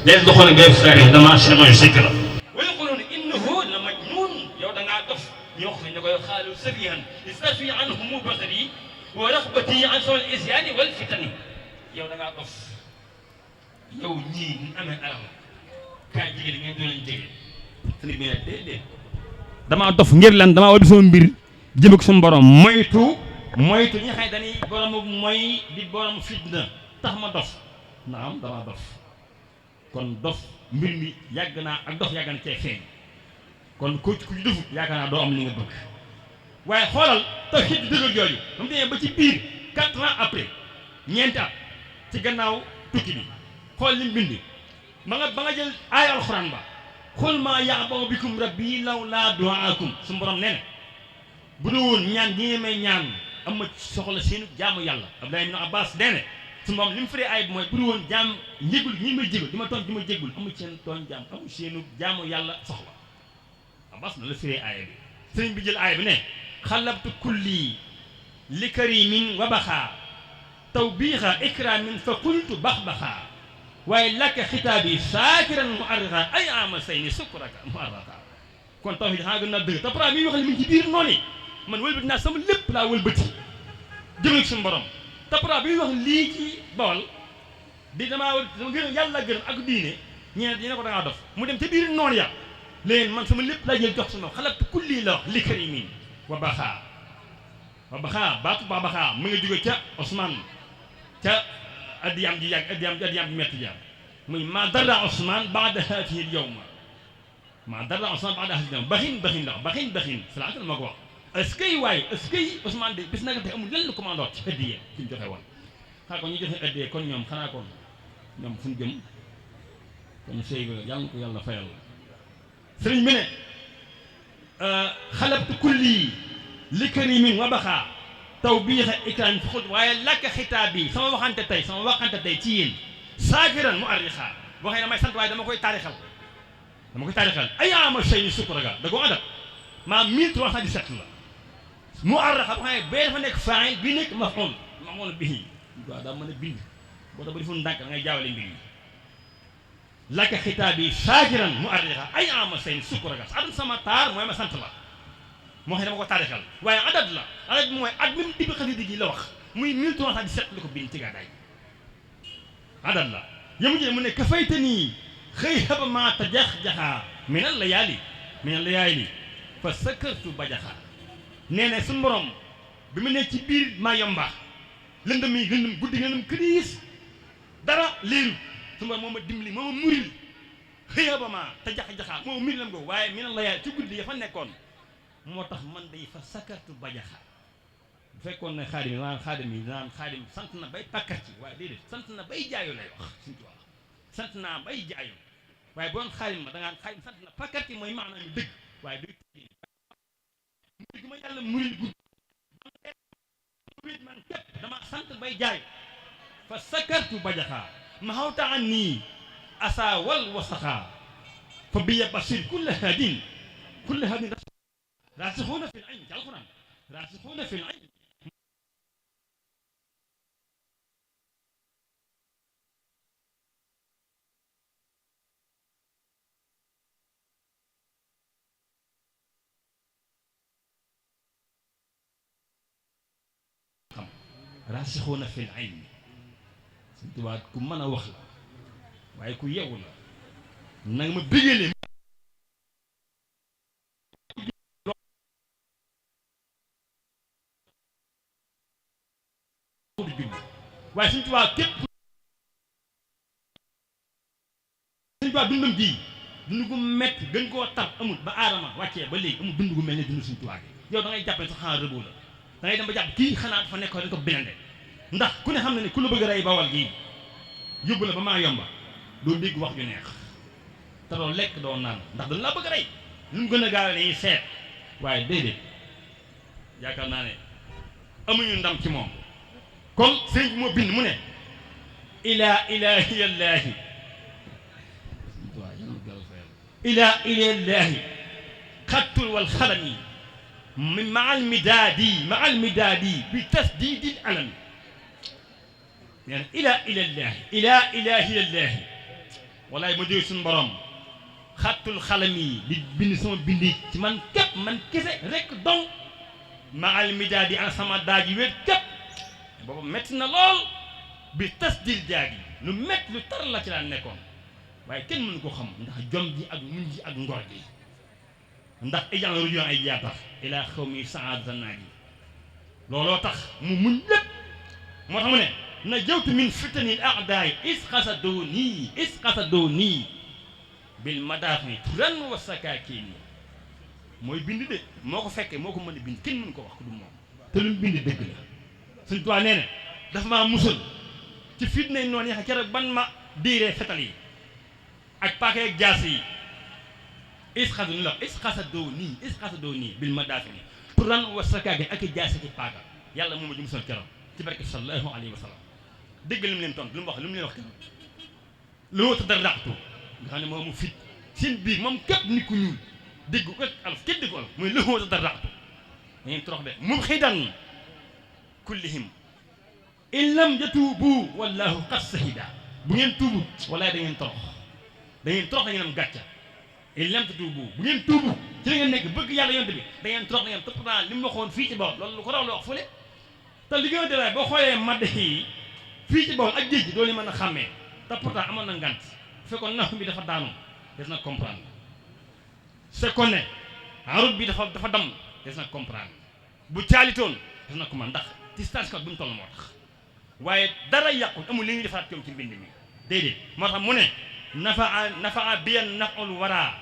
leen doxoon ak bépp saa yi dama changé sikk la wa yaquluna innahu la majnun yow da ngaa dof ñu wax ne koy xaalu safihan istafi anhum basari wa raxbati an sol isyaani wal fitani yow da ngaa dof yow ñii ñu amee alal kaay jigéen ngeen doon lañ jege sëriñ bi ne déedéet damaa dof ngir lan damaa war sama mbir jëm ko suñu borom moytu ñi xëy dañuy borom mooy di borom fitna tax ma dof naam damaa dof kon dof mbir mi yàgg naa ak dof yàgg na cee feeñ kon ku defut yaakaar naa doo am li nga bëgg waaye xoolal taw xiit di dëggal jooju ba mu demee ba ci biir 4 ans après ñeenti at ci gannaaw tukki bi xool lim bind ba nga jël aaya alxuraan ba xul maa ya'ba'u bikum rabbi lawlaa du'aakum su borom nee na bu dul woon ñaan gi ngeen may ñaan am ma soxla seenu jaamu yàlla Abdullah ibn Abbas nee na su moom li mu firee aaya bi mooy bu dul woon jaam njégul ñi may jégul di ma tooñ di ma jégul amu seen tooñ jaam amu seenu jaamu yàlla soxla Abbas na la firee aaya bi sëriñ bi jël aaya bi ne xalabtu kulli li karimin wa baxaa tawbiixa ikramin fa qultu baxbaxaa waaye lakk xitaabi saakiran mu arrixa ay ama say ni sukkuraka mu arrixa kon tawhid xanaa gën naa dëgg te pra mi wax li mu ngi ci biir noonu man wëlbati naa sama lépp laa wëlbati jëmee suñu borom te pra bi wax lii ci Bawol di dama gën yàlla gën ak diine ñeent dina ko da ngaa dof mu dem ca biir noonu ya léegi man sama lépp laa jël jox suñu xalabtu kulli la wax li karimin wa baxaa baatu ba baxaa mu nga jóge ca Ousmane ca addiyam ji yàgg addiyam ji metti ja muy ma dara Ousmane baada haatihi al yawma ma dara Ousmane baada haatihi al yawma baxin la baxin salaatu moo ko wax est-ce que waaye est-ce que Ousmane de bis naka tey amul lenn lu commandeur ci addiye ci ñu joxe woon xanaa kon ñu joxe addiye kon ñoom xanaa kon ñoom fu ñu jëm kon sëy ba yàlla na ko yàlla fayal sëriñ bi ne xalabtu kulli li karimin wa baxaa taw bii xa ikraam fi xut waaye lakk xitaab bi sama waxante tey ci yéen saakiran mu arrixa boo xëy damay sant waaye dama koy taarixal ay ama sey ni sukkuraga da koo adat maa 1317 la mu arrixa boo xam ne bee dafa nekk faa'il bi nekk maf'uul bihi waaw daa mën a bind boo tax ba defoon ndànk da ngay jaawale mbir yi lakk xitaab bi saakiran mu arrixa ay ama sey ni sukkuraga adat sama taar mooy ma sant la moo xam ne dama ko taarixal waaye adat bi mooy at même dibi xasida gi la wax muy 1317 la ko bind ci gàddaay adat la yamu jële mu ne kafayta nii xëy xaba maa tajax-jaxaa minal layaali fa sakartu ba jaxaa nee ne suñu borom bi mu nekk ci biir maa yomba lëndëm guddi lëndëm këriis dara léeru suñu borom moo ma dimbali moo ma muril xëy xaba maa tajax-jaxaa moo ma muril lam ko waaye minal layaali ci guddi ya fa nekkoon moo tax man day fa sakartu bajaxa bu fekkoon ne xaadim sant na bay pàkkar ci waaye déedéet sant na bay jaayo lay wax suñu tubaab sant naa bay jaayo waaye boon xaadim ma da ngaan xaadim sant na pàkkar ci mooy maanaam ñu dëgg waaye duy muri gi ma yàlla muril gudd man képp dama sant bay jaayo fa sakartu bajaxa ma xawta an nii asa wal wasaxa fa biya basir kulla hadin راسخون في العلم تعال القرآن راسخون في العلم راسخون في العلم سنتوا ku mën a wax la waaye ku yeewu la nag ma bëggee judd waaye Sëñ Tuubaa képp Sëñ Tuubaa dundam gii dund gu métti gën koo tar amul ba aadama wàccee ba léegi amul dund gu mel ne dund Sëñ Tuubaa gi yow da ngay jàpp ne sax xanaa rëboo la da ngay dem ba jàpp kii xanaa dafa nekkoon dañ ko benende ndax ku ne xam ne ne ku la bëgg a rey Bawal gii yóbbu la ba maa yomba doo dégg wax ju neex te doo lekk doo naan ndax dañ laa bëgg a rey lu mu gën a gaaw dañuy seet waaye déedéet yaakaar naa ne amuñu ndam ci moom kon sëñ bi moo bind mu ne ilaa ilaahiyallaahi ilaa ilaahiyallaahi xattul wal xalami ma al midaadi bi tasdiidil alami nee na ilaa ilaahiyallaahi walaay ma jóge suñu borom xattul xalami di bind sama bindi ci man képp man kese rek donc ma al midaadi an sama daaji wéet képp boobu métti na lool bi tasdiil jaagi lu métti lu tar la ci daan nekkoon waaye kenn mënu ko xam ndax jom ji ak muñ ji ak ngor ji ndax ijan rujoon ay jaa tax ilaa xaw mi saadata naaj yi looloo tax mu muñ lépp moo tax mu ne na jawtu min fitanil a'daay is xasadoonii bil madaafi turan wa sakaakiin mooy bind de moo ko fekkee moo ko mën a bind kenn mënu ko wax ko du moom te lu mu bind dëgg la Sëñ Tuubaa nee na dafa maa musal ci fitna yi noonu yaxe keroog ban ma diiree fetal yi ak paaka ak jaas yi is xasadoonii bil madaafi turan wa sakaakiin ak jaas ci paaka yàlla moom a ji musal keroog ci barke sallallahu alayhi wa sallam dégg li mu leen tontu lu mu leen wax keroog loo tadarraqtu nga xam ne moom mu fit seen biir moom képp nit ku ñuul dégg ko alof kenn dégg olof mooy loo tadarraqtu da ngeen torox de mum xidan kullihim in lam yatuubu wallahu qad sahida bu ngeen tuubu walaay da ngeen torox da ngeen am gàcca in lam yatuubu bu ngeen tuubu ci la ngeen nekk bëgg yàlla yonte bi da ngeen torox da ngeen topp naa li mu waxoon fii ci Bawol loolu lu ko raw la wax fële te li gën a delaay boo xoolee madd yi fii ci Bawol ak géej gi doo leen mën a xàmmee te pourtant amoon na ngant fekkoon nax bi dafa daanu des na comprendre fekkoon ne route bi dafa damm des na comprendre bu caalitoon des na comprendre ndax distance bi mu toll moo tax waaye dara yàqu amul li ñuy defaraat coom ci mbind mi déedéet moo tax mu ne nafaa biyan naful wara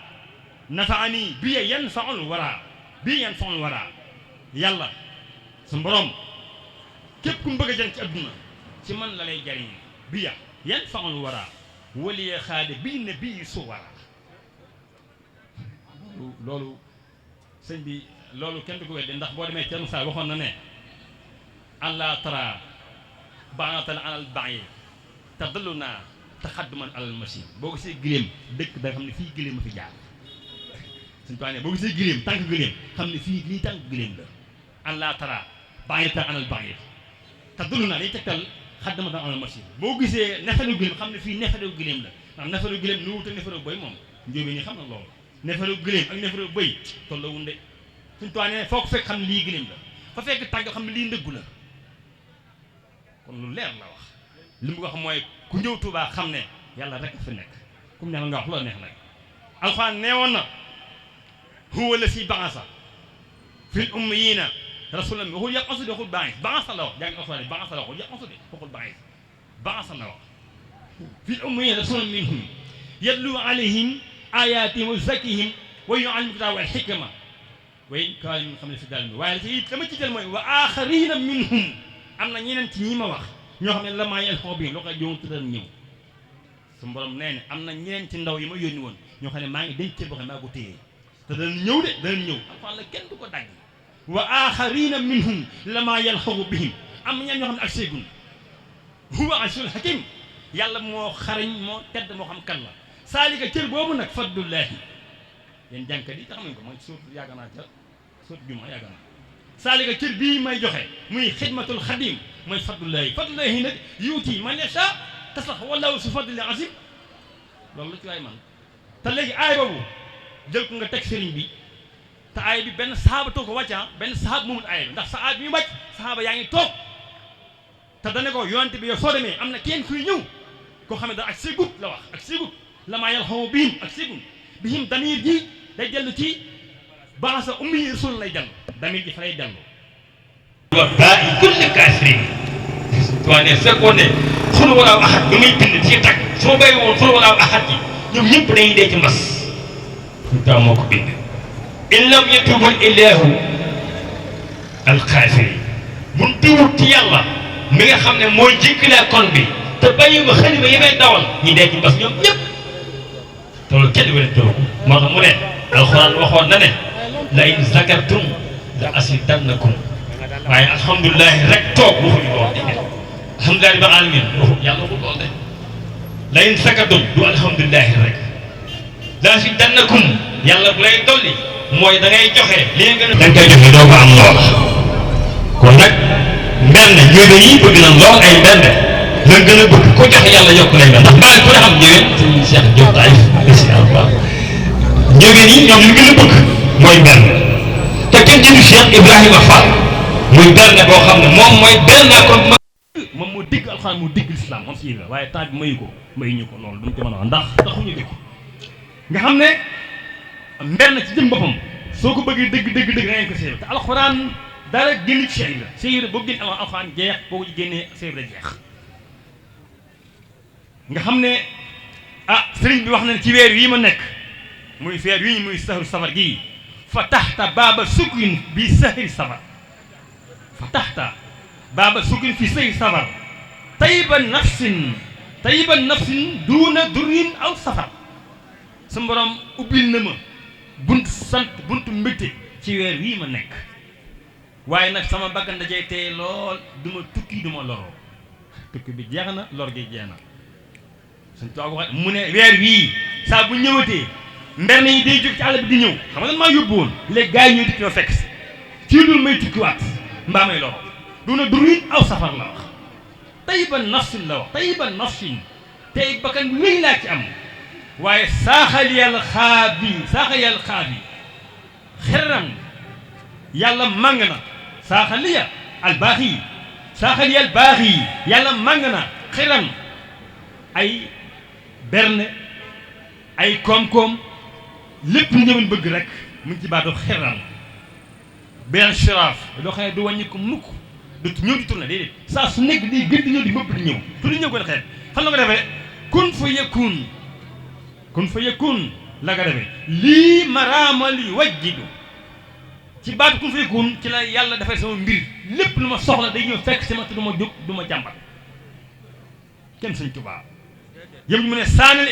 nafaani biya yan faul wara bi yan faul wara yàlla su borom képp ku mu bëgg a jëriñ ci adduna ci man la lay jariñ biya yan faul wara waliye xaade bii ne bii su wara loolu sëñ bi loolu kenn du ko wedde ndax boo demee Thierno Sall waxoon na ne allah tara baanatal alal baye te dallu naa te xadduman alal machine boo gisee giléem dëkk da nga xam ne fii giléem a fi jaar suñu paane boo gisee giléem tànk giléem xam ne fii lii tànk giléem la allah tara baanatal alal baye te dallu naa day tegtal xadduman alal machine boo gisee neferu giléem xam ne fii neferu giléem la ndax neferu giléem nu wuute neferu boy moom njóobee ni xam na loolu neferu giléem ak neferu bëy tolla wunde suñu toit nee foo ko fekk xam ne lii giléem la fa fekk tàgg xam ne lii ndëggu la kon lu leer la wax li mu wax mooy ku ñëw Tuubaa xam ne yàlla rek fi nekk ku mu neex nga wax loo neex nag alxuraan neewoon na huwa la si ba'asa fil ummiyina rasulan waxul yàq asu di waxul ba'asa la wax jàng alxuraan ba'asa la waxul yàq asu di waxul ba'asa la wax fil ummiyina rasulan minhum yatlu alayhim ayaatihim wa yuzakkihim wa yu'allimuhum kitaaba wal hikma wa in kaanu min qabli fi dalaalin mubiin waaye ci dama ci jël mooy wa aaxariina minhum am na ñeneen ci ñi ma wax ñoo xam ne la maa yalhaqu bihim loo koy joŋ tëral ñëw su borom nee na am na ñeneen ci ndaw yi ma yónni woon ñoo xam ne maa ngi denc cër boo xam ne maa ko téye te danañ ñëw de danañ ñëw alxuraan la kenn du ko dagg wa aaxariina minhum la maa yalhaqu bihim am na ñeneen ñoo xam ne ak seegun huwa azizul hakim yàlla moo xarañ moo tedd moo xam kan la saalika cër boobu nag fadlullaahi yéen jànkat yi tax nañ ko mooy suut yàgg naa ca suut juma yàgg naa saalika cër bii may joxe muy xidmatul xadim mooy fadlullaahi nag yuuti man yashaa te sax wallaahu su fadli azim loolu la ci waay man te léegi aay boobu jël ko nga teg sëriñ bi te aay bi benn sahaaba toog ko wàcca benn sahaaba moomul aay bi ndax sahaaba bi ñu wàcc sahaaba yaa ngi toog te dane ko yonante bi yow soo demee am na kenn kuy ñëw koo xam ne da ak sigut la wax ak sigut la maa yalxamu bihim ak sigun bihim damir ji day dellu ci baasa ummi rasul lay dellu damir ji fa lay dellu wa baa'i kulli kaasirin Tuubaa ne fekkoon ne xul walaaw ahad ba muy bind ci tag su ma bàyyi woon xul walaaw ahad yi ñoom ñëpp dañuy dee ci mbas Sëñ Tuubaa moo ko bind in lam yatubul ilaahu alxaafiri mun tuwut ci yàlla mi nga xam ne mooy jékkalaa kon bi te bàyyi ma xëy ba yi may dawal ñi dee ci mbas ñoom ñëpp te loolu kenn wér ko moo tax mu ne alxuraan waxoon na ne la in zakartum la asidannakum waaye alhamdulilah rek toog waxuñu lool de alhamdulilah rabbil alamin waxu yàlla waxul lool de la in zakartum du alhamdulilah rek la asidannakum yàlla bu lay dolli mooy da ngay joxe li nga gën a. da nga koy joxe doo ko am lool kon nag mbenn njóobe yi bëgg na lool ay mbenn la gën a bëgg ko joxe yàlla yokk lay mel ndax mbaal ku ne xam njëween suñu Cheikh Diop Taïf njóobeen yi ñoom li gën a bëgg mooy benn te kenn jëndu Cheikh Ibrahima Fall muy benn boo xam ne moom mooy benn ko moom moo digg alxuraan moo digg lislaam moom si Ibra waaye temps bi mayuñu ko loolu duñ ko mën a wax ndax taxuñu dégg nga xam ne mbenn ci jëm boppam soo ko bëggee dëgg da ngeen ko séeréer te alxuraan dara génn ci Cheikh Ibra Cheikh Ibra boo génn alxuraan jeex boo ko génnee Cheikh Ibra jeex nga xam ne sëriñ bi wax na ci weer wii ma nekk muy feer wii muy sahru safar gii fa taxta baaba sukkin bi sahri safar fa taxta baaba sukkin fi sahri safar tayiba nafsin duuna durin aw safar sa borom ubbil na ma buntu sant buntu mbégte ci weer wii ma nekk waaye nag sama bakkan dajee tey lool du ma tukki du ma loroo tukki bi jeex na lor gi jeex na suñ toog wax mu ne weer wii saa bu ñëwatee mberne yi day jóg ci àll bi di ñëw xam nga maa yóbbu woon léegi gars yi ñooy dikk ñoo fekk si ci dul may tukkiwaat mbaa may loro duna durin aw safar la wax tayiban nafsin la wax tayiban nafsin tey bakkan bi wéy laa ci am waaye saaxal yàlla xaabi xerran yàlla màng na saaxal ya albaax yi saaxal ya albaax yi yàlla màng na xerran ay berne ay koom-koom lépp lu ñëwoon bëgg rek mu ngi ci baatu xerran benn sharaaf loo xam ne du wàññi ko mukk du ñëw di tourné déedéet saa su nekk day gën di ñëw di mëpp di ñëw tu di ñëw ko xeet xam la ko defee kun fa yakun la ko defee lii maraamali wajjidu ci baatu kun fa yakun ci la yàlla defee sama mbir lépp lu ma soxla day ñëw fekk sama te du ma jóg du ma jàmbat kenn Sëñ Tuubaa yëm mu ne saana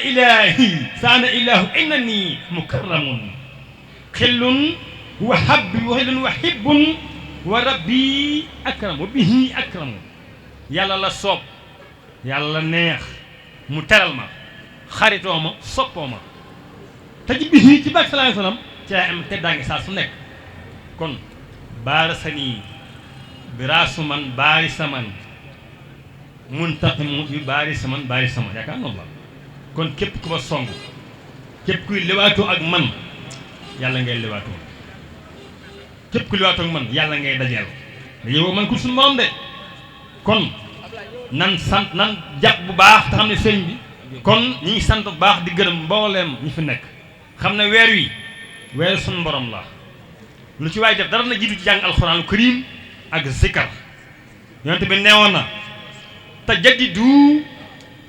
ilaahu innani mukarramun xillun wa hibbun wa rabbi akram wa bihi akramu yàlla la soob yàlla la neex mu teral ma xaritoo ma soppoo ma te ci bihi ci baat sallallahu alayhi wa sallam ci lay am teddaange saa su nekk kon baarasani biraasu man baari saman muntaqimu yu baari saman yaakaar noonu la kon képp ku ma song képp kuy lewaatoo ak man yàlla ngay lewaatoo képp ku lewaatoo ak man yàlla ngay dajeel dañuy woo man ku suñu morom de kon nan sant nan jàpp bu baax te xam ne sëñ bi kon ñi ngi sant bu baax di gërëm mbooleem ñi fi nekk xam ne weer wi weeru suñu borom la lu ci waay def dara na jiitu ci jàng alxuraanu karim ak zikar yonent bi neewoon na tajaddidu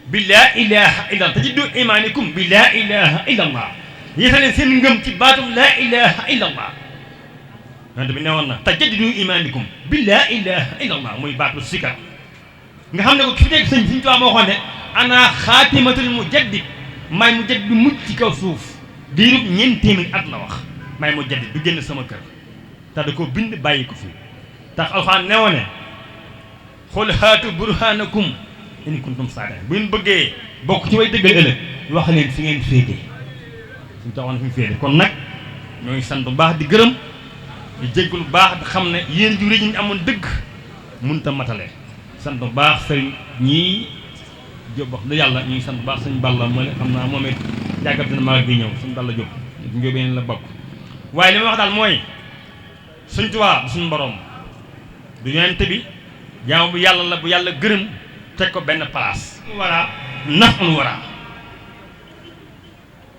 bi laa ilaha illa allah tajaddidu imaanikum bi laa ilaha illa allah yéesaleen seen ngëm ci baatum laa ilaha illa allah yonent bi neewoon na tajaddidu imaanikum bi laa ilaha illa allah muy baatu zikar nga xam ne ko ki fi nekk sëñ Sëñ Tuubaa moo waxoon ne ana xaatimatul mujaddid may mujaddid bi mucc ci kaw suuf diirub ñeent téeméeri at la wax may mujaddid du génn sama kër te da ko bind bàyyi ko fi tax alxuraan newoon ne xul haatu burhanakum in kuntum saadiqiin bu ngeen bëggee bokk ci way dëggal ëllëg wax leen fi ngeen féete suñu taxawoon fi mu féete kon nag ñoo ngi sant bu baax di gërëm di jéggul bu baax di xam ne yéen ju rëy ñu amoon dëgg mënut a matale sant bu baax sëriñ ñii Jóob wax lu yàlla ñu ngi sant bu baax sëñ Balla moo xam naa moom it jàggat dina magal bi ñëw sëñ Balla Jóob njóobeen la bokk waaye li ma wax daal mooy Sëñ Tuubaa du suñu borom du yonent bi jaam bu yàlla la bu yàlla gërëm teg ko benn place wara naful wara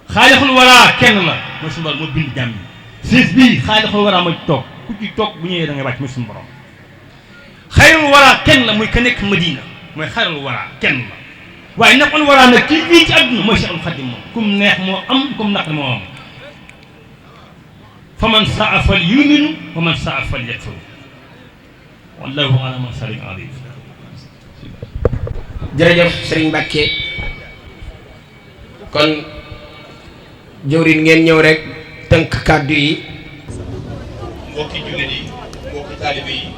xaalixul wara kenn la mooy suñu borom moo bind jàmm yi siis bii xaalixul wara ma toog ku ci toog bu ñëwee da ngay wàcc mooy suñu borom xayrul wara kenn la muy ka nekk Madina mooy xayrul wara kenn la waaye naqul wara nag ci fii ci àdduna mooy Cheikhul Khadim moom kum neex moo am kum naqari moo am fa man saa fal yuminu wa man saa fal yakfur wallahu ala ma salim alim. jërëjëf Serigne Mbacke kon jëwriñ ngeen ñëw rek tënk kàddu yi. mbokki jullit yi mbokki taalibe yi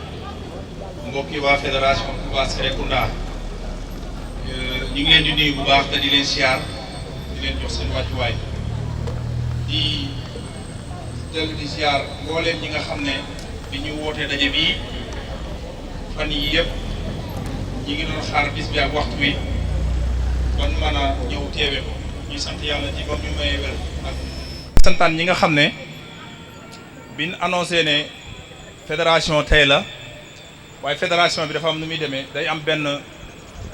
mbokki waa fédération Touba Serekunda ñu ngi leen di nuyu bu baax te di leen siyaar di leen jox seen wàccuwaay di dellu di siyaar mbooleem ñi nga xam ne bi ñu wootee daje bii fan yi yëpp ñi ngi doon xaar bis bi ak waxtu wi ban mën a ñëw teewe ko ñuy sant yàlla ci bam ñu mayee wér ak santaan ñi nga xam ne biñ annoncé ne fédération tey la waaye fédération bi dafa am nu muy demee day am benn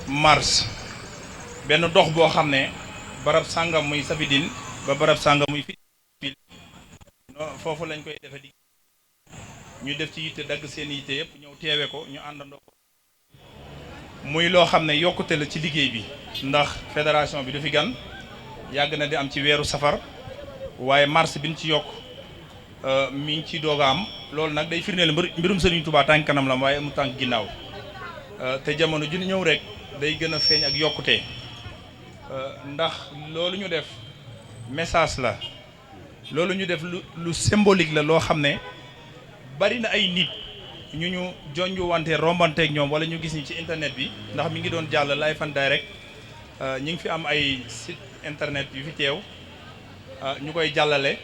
marche benn dox boo xam ne barab sàngam muy Safidine ba barab sàngam muy fi foofu lañ koy defe di ñu def ci yitte dagg seen yitte yëpp ñëw teewe ko ñu àndandoo ko muy loo xam ne yokkute la ci liggéey bi ndax fédération bi du fi gan yàgg na di am ci weeru safar waaye marche bi ñu ci yokk mi ngi ci doog a am loolu nag day firndeel mbirum Serigne Touba tànk kanam la waaye mu tànk ginnaaw te jamono ju ñëw rek day gën a feeñ ak yokkute ndax loolu ñu def message la loolu ñu def lu symbolique la loo xam ne bari na ay nit ñu jonju wante rombanteeg ñoom wala ñu gis ñi ci internet bi ndax mi ngi doon jàll live and direct ñi ngi fi am ay site internet yu fi teew ñu koy jàllale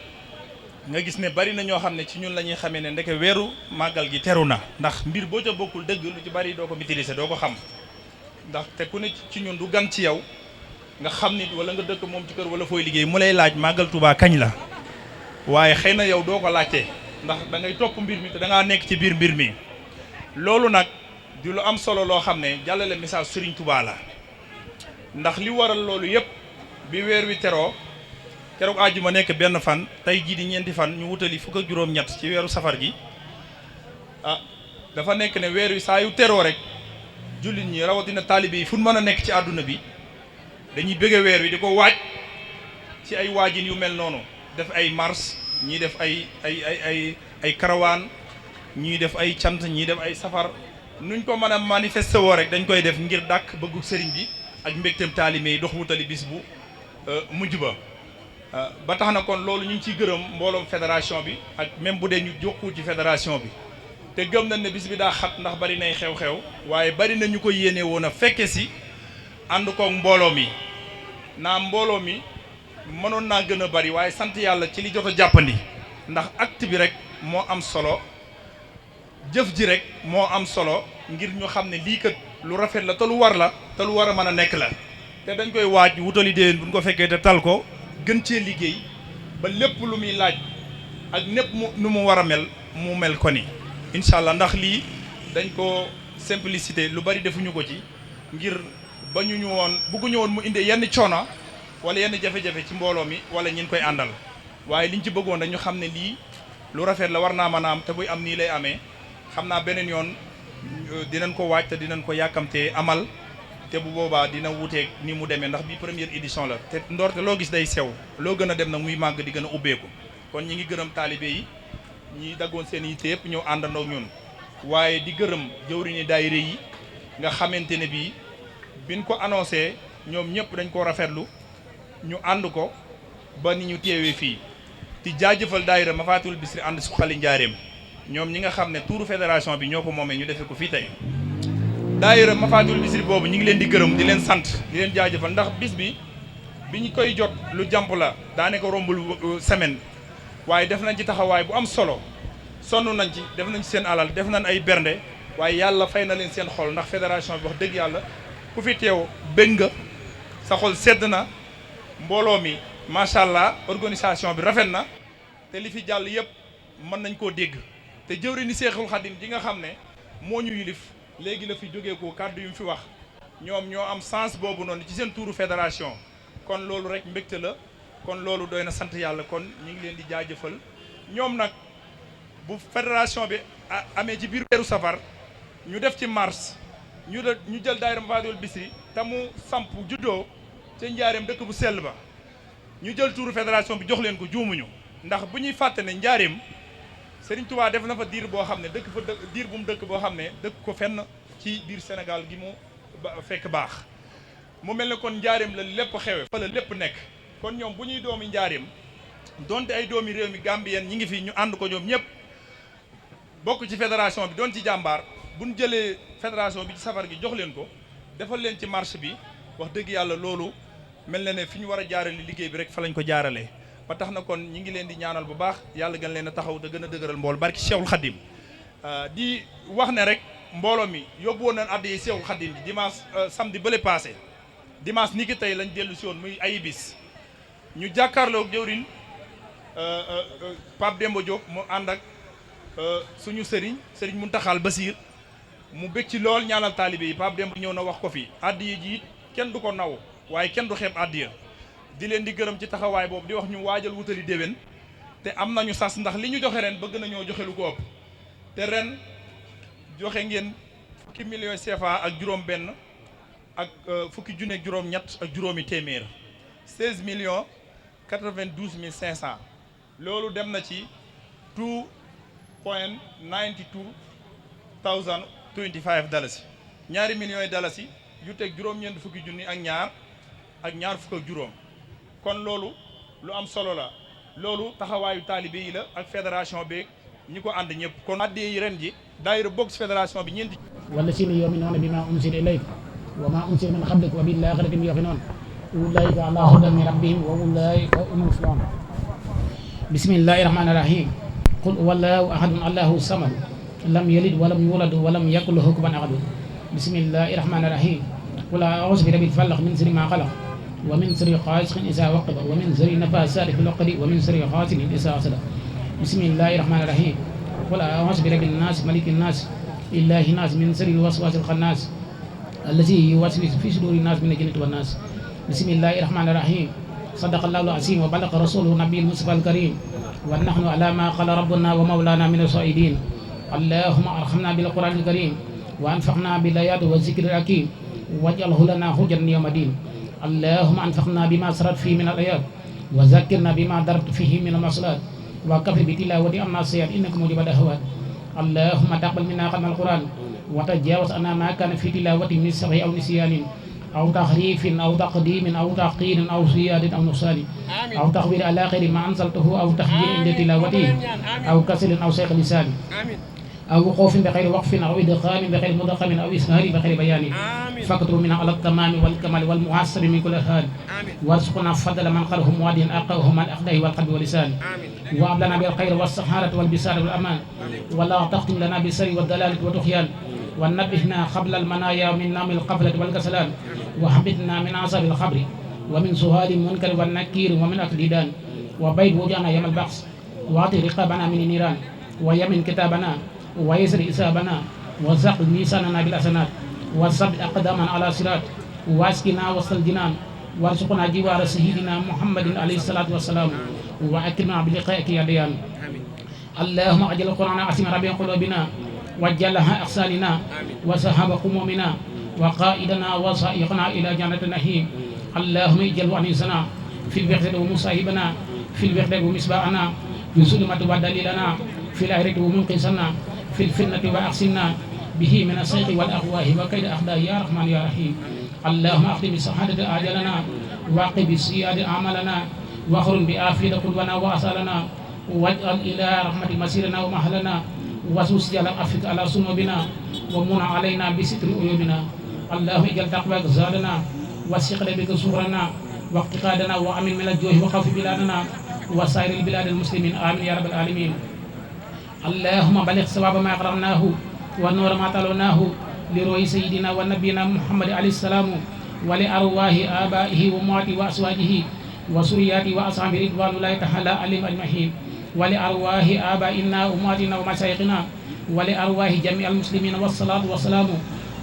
nga gis ne bari na ñoo xam ne ci ñun la ñuy xamee ne ndeke weeru màggal gi teru na ndax mbir boo ca bokkul dëgg lu ci bari doo ko maîtriser doo ko xam ndax te ku ne ci ñun du gan ci yow nga xam nit wala nga dëkk moom ci kër wala fooy liggéey mu lay laaj màggal Tuubaa kañ la waaye xëy na yow doo ko laajte ndax da ngay topp mbir mi te da ngaa nekk ci biir mbir mi loolu nag di lu am solo loo xam ne jàllale message Serigne Touba la ndax li waral loolu yëpp bi weer wi teroo keroog àjjuma nekk benn fan tey jii di ñeenti fan ñu wutali fukk ak juróom-ñett ci weeru safar gi dafa nekk ne weer wi saa yu teroo rek jullit ñi rawatina taalibe yi fu mën a nekk ci àdduna bi dañuy bëgge weer wi di ko waaj ci ay waajin yu mel noonu def ay marche ñii def ay karawaan ñii def ay cant ñii def ay safar nuñ ko mën a manifester woo rek dañ koy def ngir dàkk bëggu sëriñ bi ak mbégteem taalibe yi dox wutali bis bu mujj ba ba tax na kon loolu ñu ngi ciy gërëm mbooloom fédération bi ak même bu dee ñu jokku ci fédération bi te gëm nañ ne bis bi daa xat ndax bari nay xew-xew waaye bari na ñu ko yéene woon a fekke si ànd koog mbooloo mi naam mbooloo mi mënoon naa gën a bari waaye sant yàlla ci li jot a jàppandi ndax acte bi rek moo am solo jëf ji rek moo am solo ngir ñu xam ne lii kat lu rafet la te lu war la te lu war a mën a nekk la te dañ koy waaj wutali déwén bu ñu ko fekkee te tal ko gën cee liggéey ba lépp lu muy laaj ak népp nu mu war a mel mu mel ko ni incha allah ndax lii dañ ko simplicité lu bari defuñu ko ci ngir ba ñu woon bëgguñu woon mu indee yenn coono wala yenn jafe-jafe ci mbooloo mi wala ñin koy àndal waaye liñ ci bëggoon dañu xam ne lii lu rafet la war naa mën a am te buy am nii lay amee xam naa beneen yoon dinañ ko waaj te dinañ ko yàkkamtee amal te bu boobaa dina wuuteeg ni mu demee ndax bi première édition la te ndoorte loo gis day sew loo gën a dem nag muy màgg di gën a ubbeeku kon ñi ngi gërëm taalibe yi ñi daggoon seen yitte yëpp ñëw àndandoo ñun waaye di gërëm jëwriñi daayira yi nga xamante ne bii biñ ko annoncé ñoom ñëpp dañ ko rafetlu ñu ànd ko ba ni ñu teewee fii di jaajëfal daayira Mafaatihul Bichri ànd Suxali Njaareem ñoom ñi nga xam ne tuuru fédération bi ñoo ko moomee ñu defee ko fii tey daayira Mafaatihul Bichri boobu ñu ngi leen di gërëm di leen sant di leen jaajëfal ndax bis bi ñu koy jot lu jàmp la daanaka rombul semaine waaye def nañ ci taxawaay bu am solo sonn nañ ci def nañ ci seen alal def nañ ay bernde waaye yàlla fay na leen seen xol ndax fédération bi wax dëgg yàlla ku fi teew bëgg nga sa xol sedd na mbooloo mi macha allah organisation bi rafet na te li fi jàll yëpp mën nañ koo dégg te jëwri ni Seexul Xadim ji nga xam ne moo ñu yilif léegi la fi jógee ko kàddu yu mu fi wax ñoom ñoo am sens boobu noonu ci seen tuuru fédération kon loolu rek mbégte la kon loolu doy na sant yàlla kon ñu ngi leen di jaajëfal ñoom nag bu fédération bi amee ci biir weeru safar ñu def ci mars ñu jël daayira Mafatihul Bichri te mu samp juddoo ca njaareem dëkk bu sell ba ñu jël tuuru fédération bi jox leen ko juumuñu ndax bu ñuy fàtte ne njaareem Serigne Touba def na fa diir boo xam ne dëkk fa diir bu mu dëkk boo xam ne dëkk ko fenn ci biir Sénégal gi mu fekk baax mu mel ne kon njaareem la lépp xewe fa la lépp nekk kon ñoom bu ñuy doomi njaareem donte ay doomi réew mi Gambien ñi ngi fi ñu ànd ko ñoom ñëpp bokk ci fédération bi doon ci jàmbaar bu ñu jëlee fédération bi ci safar gi jox leen ko defal leen ci marche bi wax dëgg yàlla loolu mel na ne fi ñu war a jaarale liggéey bi rek fa lañ ko jaaralee ba tax na kon ñi ngi leen di ñaanal bu baax yàlla gën leen a taxaw da gën a dëgëral mbool barki Cheikhul Khadim di wax ne rek mbooloo mi yóbbu woon nañ addi yi Cheikhul Khadim bi dimanche samedi bële passé dimanche ni ki tey lañ dellu si woon muy ay bis ñu jàkkaarloo ak jëwriñ Pape Demba Diop mu ànd ak suñu sëriñ Muntaxal Basiir mu bég ci lool ñaanal taalibe yi Pape Demba ñëw na wax ko fi addiya ji it kenn du ko naw waaye kenn du xeeb addiya di leen di gërëm ci taxawaay boobu di wax ñu waajal wutali déwén te am nañu sas ndax li ñu joxe ren bëgg nañoo joxe lu ko ëpp te ren joxe ngeen fukki millions CFA ak juróom benn ak fukki junne ak juróom ñett ak juróomi téeméer 16 millions 92 mille 500 loolu dem na ci 2.92,025 dalasi ñaari millions yi dalasi yu teg juróom-ñeent fukki junni ak ñaar fukk ak juróom kon loolu lu am solo la loolu taxawaayu taalibe yi la ak fédération beeg ñi ko ànd ñëpp kon addee yi ren ji daayira bokk ci fédération bi ñeenti wala si ni yu'minuuna bimaa unzila ilayka wa maa unzila min qablika wa bil aaxirati hum yuuqinuun ulaa'ika alaa hudan min rabbihim wa ulaa'ika humul muflihuun bismillaahi rahmaani rahiim qul huwallaahu ahadun allaahu samad lam yalid wa lam yuulad wa lam yakun lahu kufuwan ahad bismillaahi rahmaani rahiim qul a'uuzu bi rabbil falaq min sharri maa xalaq wa min sharri gaasiqin izaa waqab wa min sharri naffaasaati fil uqad wa min sharri haasidin izaa hasad bismillaahi rahmaani rahiim qul a'uuzu bi rabbin naas malikin naas ilaahin naas min sharril waswaasil xannaas allazii yuwaswisu fii suduurin naas minal jinnati wan naas bismillaahi rahmaani rahiim sadaqallaahul aziim wa balaga rasuuluhu nabiyyul mustafal kariim wa nahnu alaa maa qaala rabbunaa wa mawlaanaa mina shaahidiin allahumma arhamnaa bil qur'aanil kariim wa anfa'naa bil aayaati wa zikril hakiim waj'alhu lanaa hujjatan yawma diin allahumma anfa'naa bimaa sarafta fiihi minal aayaat wa zakkirnaa bimaa darabta fiihi minal mas'alaat wa kafir bi tilaawati annaa sayyi'aat innaka mujibud da'waat allahumma taqabbal minnaa xatmal qur'aan wa tajaawaz annaa maa kaana fii tilaawatihi min sahwin aw nisyaanin aw taxriifin aw taqdiimin aw taqiirin aw ziyaadatin aw nuqsaanin aw taxwiilin alaa xayri maa anzaltahu aw taxjiirin inda tilaawatihi aw kasalin aw sayqi lisaani aw wuquufin bi xayri waqfin aw idqaamin bi xayri mudqamin aw ishaarin bi xayri bayaanin faktur minhaa alaa tamaami wal kamaali wal muhaasabi min kulli haal warzuqnaa fadla man qalahu muwaaddi'an aqahu mal aqdaa'i wal qalbi wal lisaani wa hab lanaa bil xayri was sahaadati wal bisaarati wal amaan wa laa taxtim lanaa bis sarri wad dalaalati wa tuxyaan wa nabbihnaa qabla al manaaya min nawmil gaflati wal kasalaan wa habitnaa min azaabil qabri wa min su'aalil munkari wan nakiiri wa min akli daan wa bayd wujuuhanaa yawmal ba'si wa ati riqaabanaa min niiraan wa yamin kitaabanaa wa yassir hisaabanaa wa zaq miisaananaa bil hasanaat wa sabbit aqdaamanaa alaa siraat wa asqinaa wasal jinaan warzuqnaa jiwaara sayyidinaa Muhammadin alayhi salaatu wa salaam wa akrimnaa bi liqaa'ika yaa dayaan allahumma aj'al al-qur'aana asiima rabii'a quluubinaa waj'alhaa aqsaaninaa wa sahaaba qumuuminaa wa qaa'idanaa wa saa'iqanaa ilaa jannati na'iim allahumma ij'alhu aniisanaa fil wahdati wa musaahibanaa fil wahdati wa misbaahanaa fi zulumati wa daliilanaa fil aaxirati wa munqisanaa fil fitnati wa ahsinnaa bihi mina sayqi wal ahwaa'i wa kaydi a'daa'i yaa rahmaan yaa rahiim allahumma akhtim bi sahaadati aajalanaa wa aqim bi siyaadati a'maalanaa wa axrim bi aafiyati qulwanaa wa asaalanaa waj'al ilaa rahmati masiiranaa wa mahalanaa wasus jalal afika ala sunubina wa mun alayna bi sitri uyubina allahumma ij'al taqwaka zaadana wa siqla bika suhrana wa iqtiqadana wa amin min al-juu'i wa khawfi biladana wa saa'iril biladil muslimin amin ya rabbal alamin allahumma balligh sawaba ma qara'nahu wa nuura ma talawnahu li ruhi sayyidina wa nabiyyina muhammad alayhi salamu wa li arwahi abaihi wa ummati wa aswajihi wa suriyati wa ashabi ridwanullahi ta'ala alayhim ajma'in wa li arwaahi aabaa'inaa wa ummaatinaa wa mashaayixinaa wa li arwaahi jamii al-muslimiina wa salaatu wa salaamu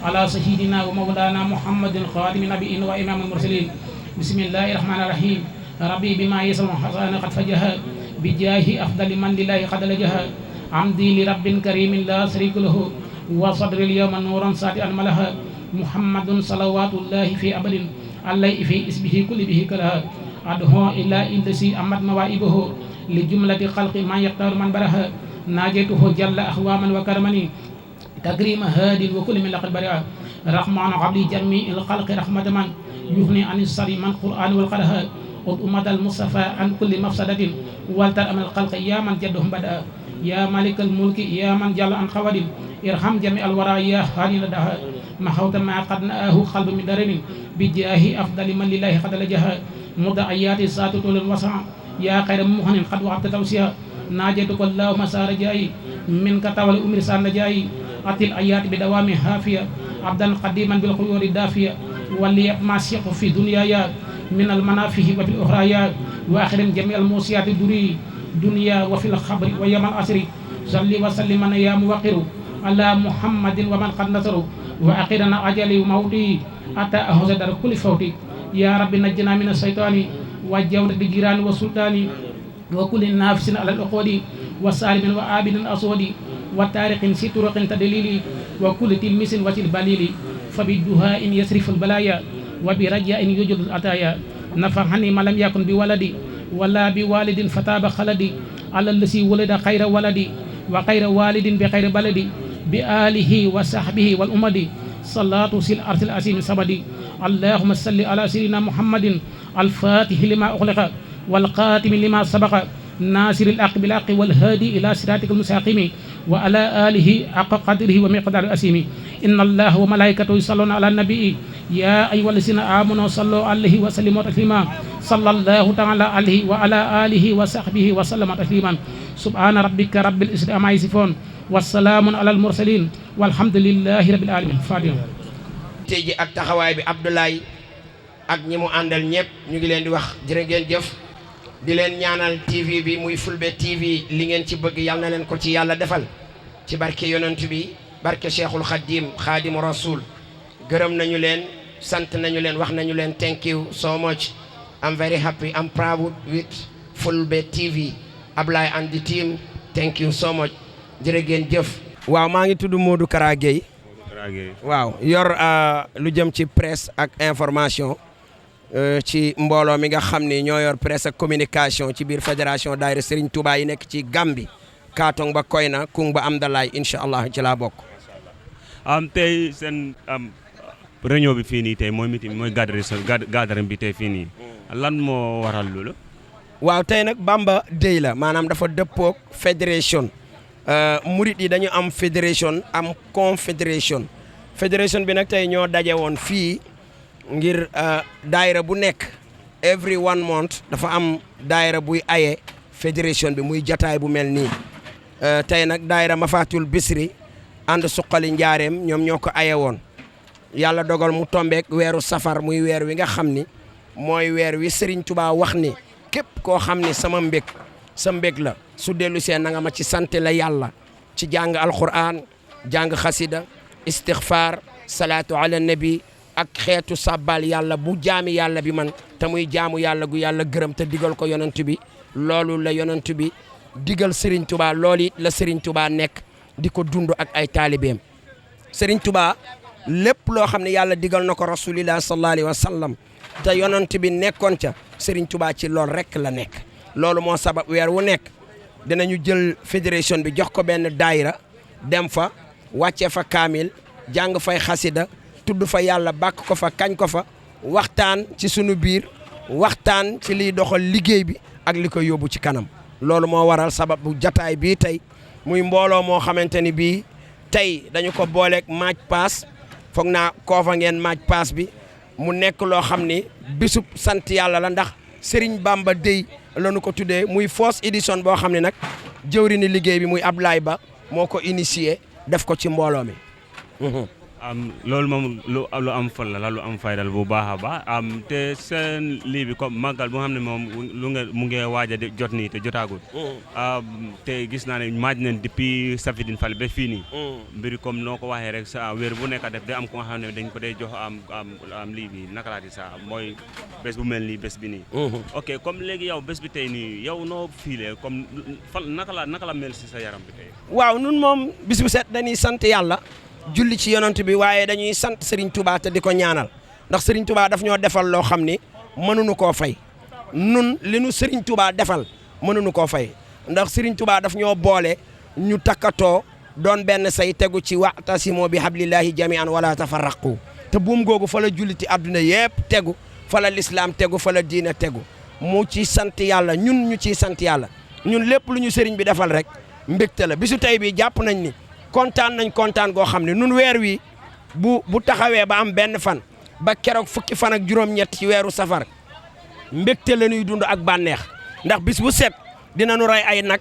alaa sayyidinaa wa mawlaanaa Muhammadin xaatimi nabiyyiina wa imaamil mursaliin bismillaahi rahmaani rahiim rabbi bimaa yasalu hasaana qad fajaha bi jaahi afdali man lillaahi qad lajaha amdi li rabbin kariimin laa shariika lahu wa sadri al-yawma nuuran saati'an malaha محمد صلوات الله في أبد عليه في اسمه كل به كلها أدعو إلى إلسي أمد نوائبه لجملة خلق ما يختار من برها ناجيته جل أخواما وكرمني تكريم هاد وكل من لقد برئ رحمن قبل جميع الخلق رحمة من يغني عن السر من القرآن والقرها قد أمد المصطفى عن كل مفسدة والترأم الخلق يا من جدهم بدأ يا مالك الملك يا من جل عن خواد ارحم جميع الورى يا هادي لدها ما خوت ما قد نآه قلب من درن بجاه أفضل من لله قد لجها مدعيات سات طول الوسع يا خير مهن قد وعدت توسيا ناجيتك اللهم سار جاي منك تولي أمر سار جاي أتي الآيات بدوام هافية عبدا قديما بالخيور الدافية ولي ما سيق في دنيايا من المنافه وفي الأخرى وآخر جميع الموسيات الدري دنيا وفي الخبر ويوم الأسر صلي وسلم يا موقر على محمد ومن قد نصر وأخيرنا أجلي وموتي أتى أهزدر كل فوتي يا رب نجنا من الشيطان وجودة الجيران والسلطان وكل نافس على الأقود وسالم وآبد أسود وتارق سترق تدليل وكل تلمس وتلبليل فبالدهاء يسرف البلايا وبرجاء يوجد الأتايا نفعني ما لم يكن بولدي ولا بوالد فتاب خلدي على الذي ولد خير ولدي وخير والد بخير بلدي بآله وصحبه والأمد صلاة سل أرض الأسيم سبدي اللهم صل على سيدنا محمد الفاتح لما أغلق والقاتم لما سبق ناصر الحق بالحق والهادي إلى صراطك المستقيم وعلى آله حق قدره ومقدار الأسيم إن الله وملائكته يصلون على النبي يا أيها الذين آمنوا صلوا عليه وسلموا تسليما صلى الله تعالى عليه وعلى آله وصحبه وسلم تسليما سبحان ربك رب العزة عما يصفون والسلام على المرسلين والحمد لله رب العالمين فاتحة tey ji ak taxawaay bi Abdoulaye ak ñi mu àndal ñëpp ñu ngi leen di wax jërë ngeen jëf di leen ñaanal TV bi muy Fulbe TV li ngeen ci bëgg yal na leen ko ci yàlla defal ci barke yonent bi barke Cheikhul Khadim Khadimu Rasul gërëm nañu leen sant nañu leen wax nañu leen thank you so much. I'm very happy. I'm proud with Fulbe TV Ablaye and the team thank you so much jërë ngeen jëf. waaw maa ngi tudd Modou Kara Gueye waaw yor lu jëm ci presse ak information ci mbooloo mi nga xam ni ñoo yor presse ak communication ci biir fédération daayira Serigne Touba yi nekk ci Gambie Katong ba Koyna Kung ba Amdalaay incha allah ci laa bokk. tey seen réunion bi fii nii tey mooy meeting mooy gathering bi tey fii nii lan moo waral loolu. waaw tey nag Bamba Day la maanaam dafa dëppook fédération murit yi dañu am fédération am confédération bi nag tey ñoo daje woon fii ngir daayira bu nekk every 1 month dafa am daayira buy aye fédération bi muy jataay bu mel nii tey nag daayira Mafatul Bisri ànd suqali njaareem ñoom ñoo ko aye woon yàlla dogal mu tombeek weeru safar muy weer wi nga xam ni mooy weer wi Serigne Touba wax ni képp koo xam ni sama mbég sa mbég la su dellu see na nga ma ci sant la yàlla ci jàng alquran jàng xasida istixfar salaatu ala nabi ak xeetu sabbal yàlla bu jaami yàlla bi man te muy jaamu yàlla gu yàlla gërëm te digal ko yonent bi loolu la yonent bi digal Serigne Touba loolu it la Serigne Touba nekk di ko dund ak ay taalibeem Serigne Touba lépp loo xam ne yàlla digal na ko rasulillah sallallahu alayhi wa sallam te yonent bi nekkoon ca Serigne Touba ci loolu rek la nekk loolu moo sabab weer wu nekk dinañu jël fédération bi jox ko benn daayira dem fa wàcce fa kaamil jàng fay xasida tudd fa yàlla bàkk ko fa kañ ko fa waxtaan ci sunu biir waxtaan ci liy doxal liggéey bi ak li ko yóbbu ci kanam loolu moo waral sabab bu jataay bii tey muy mbooloo moo xamante ni bii tey dañu ko booleeg maaj paas foog naa koofa ngeen maaj paas bi mu nekk loo xam ni bisub sant yàlla la ndax Serigne Bamba Day la ñu ko tuddee muy fausse édition boo xam ne nag jëwri ni liggéey bi muy Ablaye Ba moo ko initié def ko ci mbooloo mi. loolu moom lu am fol la lu am faydal bu baax a baax te seen lii bi comme màggal bu nga xam ne moom mu ngi waaj a jot nii te jotaagul te gis naa ne maaj nañ depuis Safidine Fall ba fii nii mbiri comme noo ko waxee rek sa wéer bu nekk def day am ko nga xam ne dañ ko day jox am lii bi naka laati sa mooy bés bu mel nii bés bi nii ok comme léegi yow bés bi tey nii yow noo fiilee comme fan naka la mel si sa yaram bi tey waaw nun moom bis bu set dañuy sant yàlla julli ci yonent bi waaye dañuy sant Serigne Touba te di ko ñaanal ndax Serigne Touba daf ñoo defal loo xam ni mënuñu koo fay nun li nu Serigne Touba defal mënuñu koo fay ndax Serigne Touba daf ñoo boole ñu takkatoo doon benn say tegu ci wa'tasimu bi hablillahi jami'an wala tafarraqu te buum googu fa la julliti àdduna yëpp tegu fa la lislaam tegu fa la diina tegu mu ci sant yàlla ñun ñu ciy sant yàlla ñun lépp lu ñu sëriñ bi defal rek mbégte la bisu tey bi jàpp nañ ni kontaan goo xam ne nun weer wi bu taxawee ba am benn fan ba keroog fukki fan ak juróom-ñett ci weeru safar mbégte la ñuy dund ak bànneex ndax bis bu set dinañu rey ay nag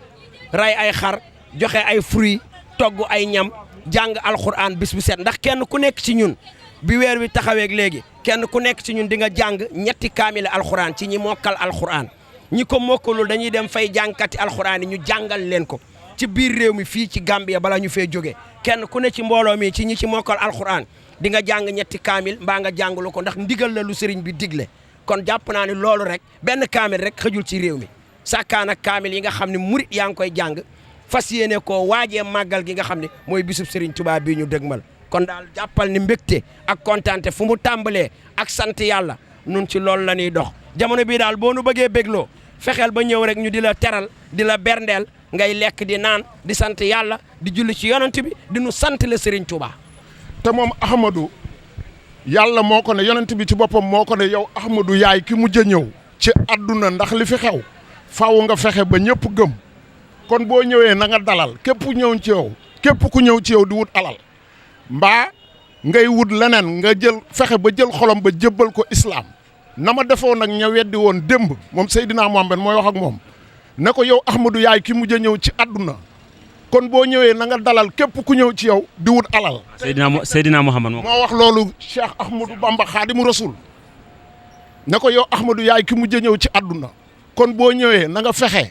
rey ay xar joxe ay fruits togg ay ñam jàng alxuraan bis bu set ndax kenn ku nekk ci ñun bi weer wi taxaweeg léegi kenn ku nekk ci ñun di nga jàng ñetti kaamil alxuraan ci ñi mokkal alxuraan ñi ko mokkalul dañuy dem fay jàngkati alxuraan yi ñu jàngal leen ko ci biir réew mi fii ci Gambia bala ñu fee jóge kenn ku ne ci mbooloo mi ci ñi ci mokkal alxuraan di nga jàng ñetti kaamil mbaa nga jàngalu ko ndax ndigal la lu sëriñ bi digle kon jàpp naa ne loolu rek benn kaamil rek xëjul ci réew mi sàkkaan ak kaamil yi nga xam ne murit yaa ngi koy jàng fas yéene koo waajee màggal gi nga xam ne mooy bisub Serigne Touba bii ñu dëgmal kon daal jàppal ni mbégte ak kontaante fu mu tàmbalee ak sant yàlla nun ci loolu la ñuy dox jamono bii daal boo nu bëggee bégloo fexeel ba ñëw rek ñu di la teral di la berndeel ngay lekk di naan di sant yàlla di julli ci yonent bi di nu sant la Serigne Touba. te moom Ahmadou yàlla moo ko ne yonent bi ci boppam moo ko ne yow Ahmadou yaay ki mujj a ñëw ci àdduna ndax li fi xew faaw nga fexe ba ñëpp gëm kon boo ñëwee na nga dalal képp ñëw ci yow képp ku ñëw ci yow di wut alal mbaa ngay wut leneen nga jël fexe ba jël xolom ba jébbal ko islam na ma defoon nag ña weddi woon démb moom Seydina Mohamed mooy wax ak moom ne ko yow Ahmadou yaay ki mujj a ñëw ci àdduna kon boo ñëwee na nga dalal képp ku ñëw ci yow di wut alal. Seydina Mohamed moo wax loolu Cheikh Ahmadou Bamba Xaadimu Rasul ne ko yow Ahmadou yaay ki mujj a ñëw ci àdduna kon boo ñëwee na nga fexe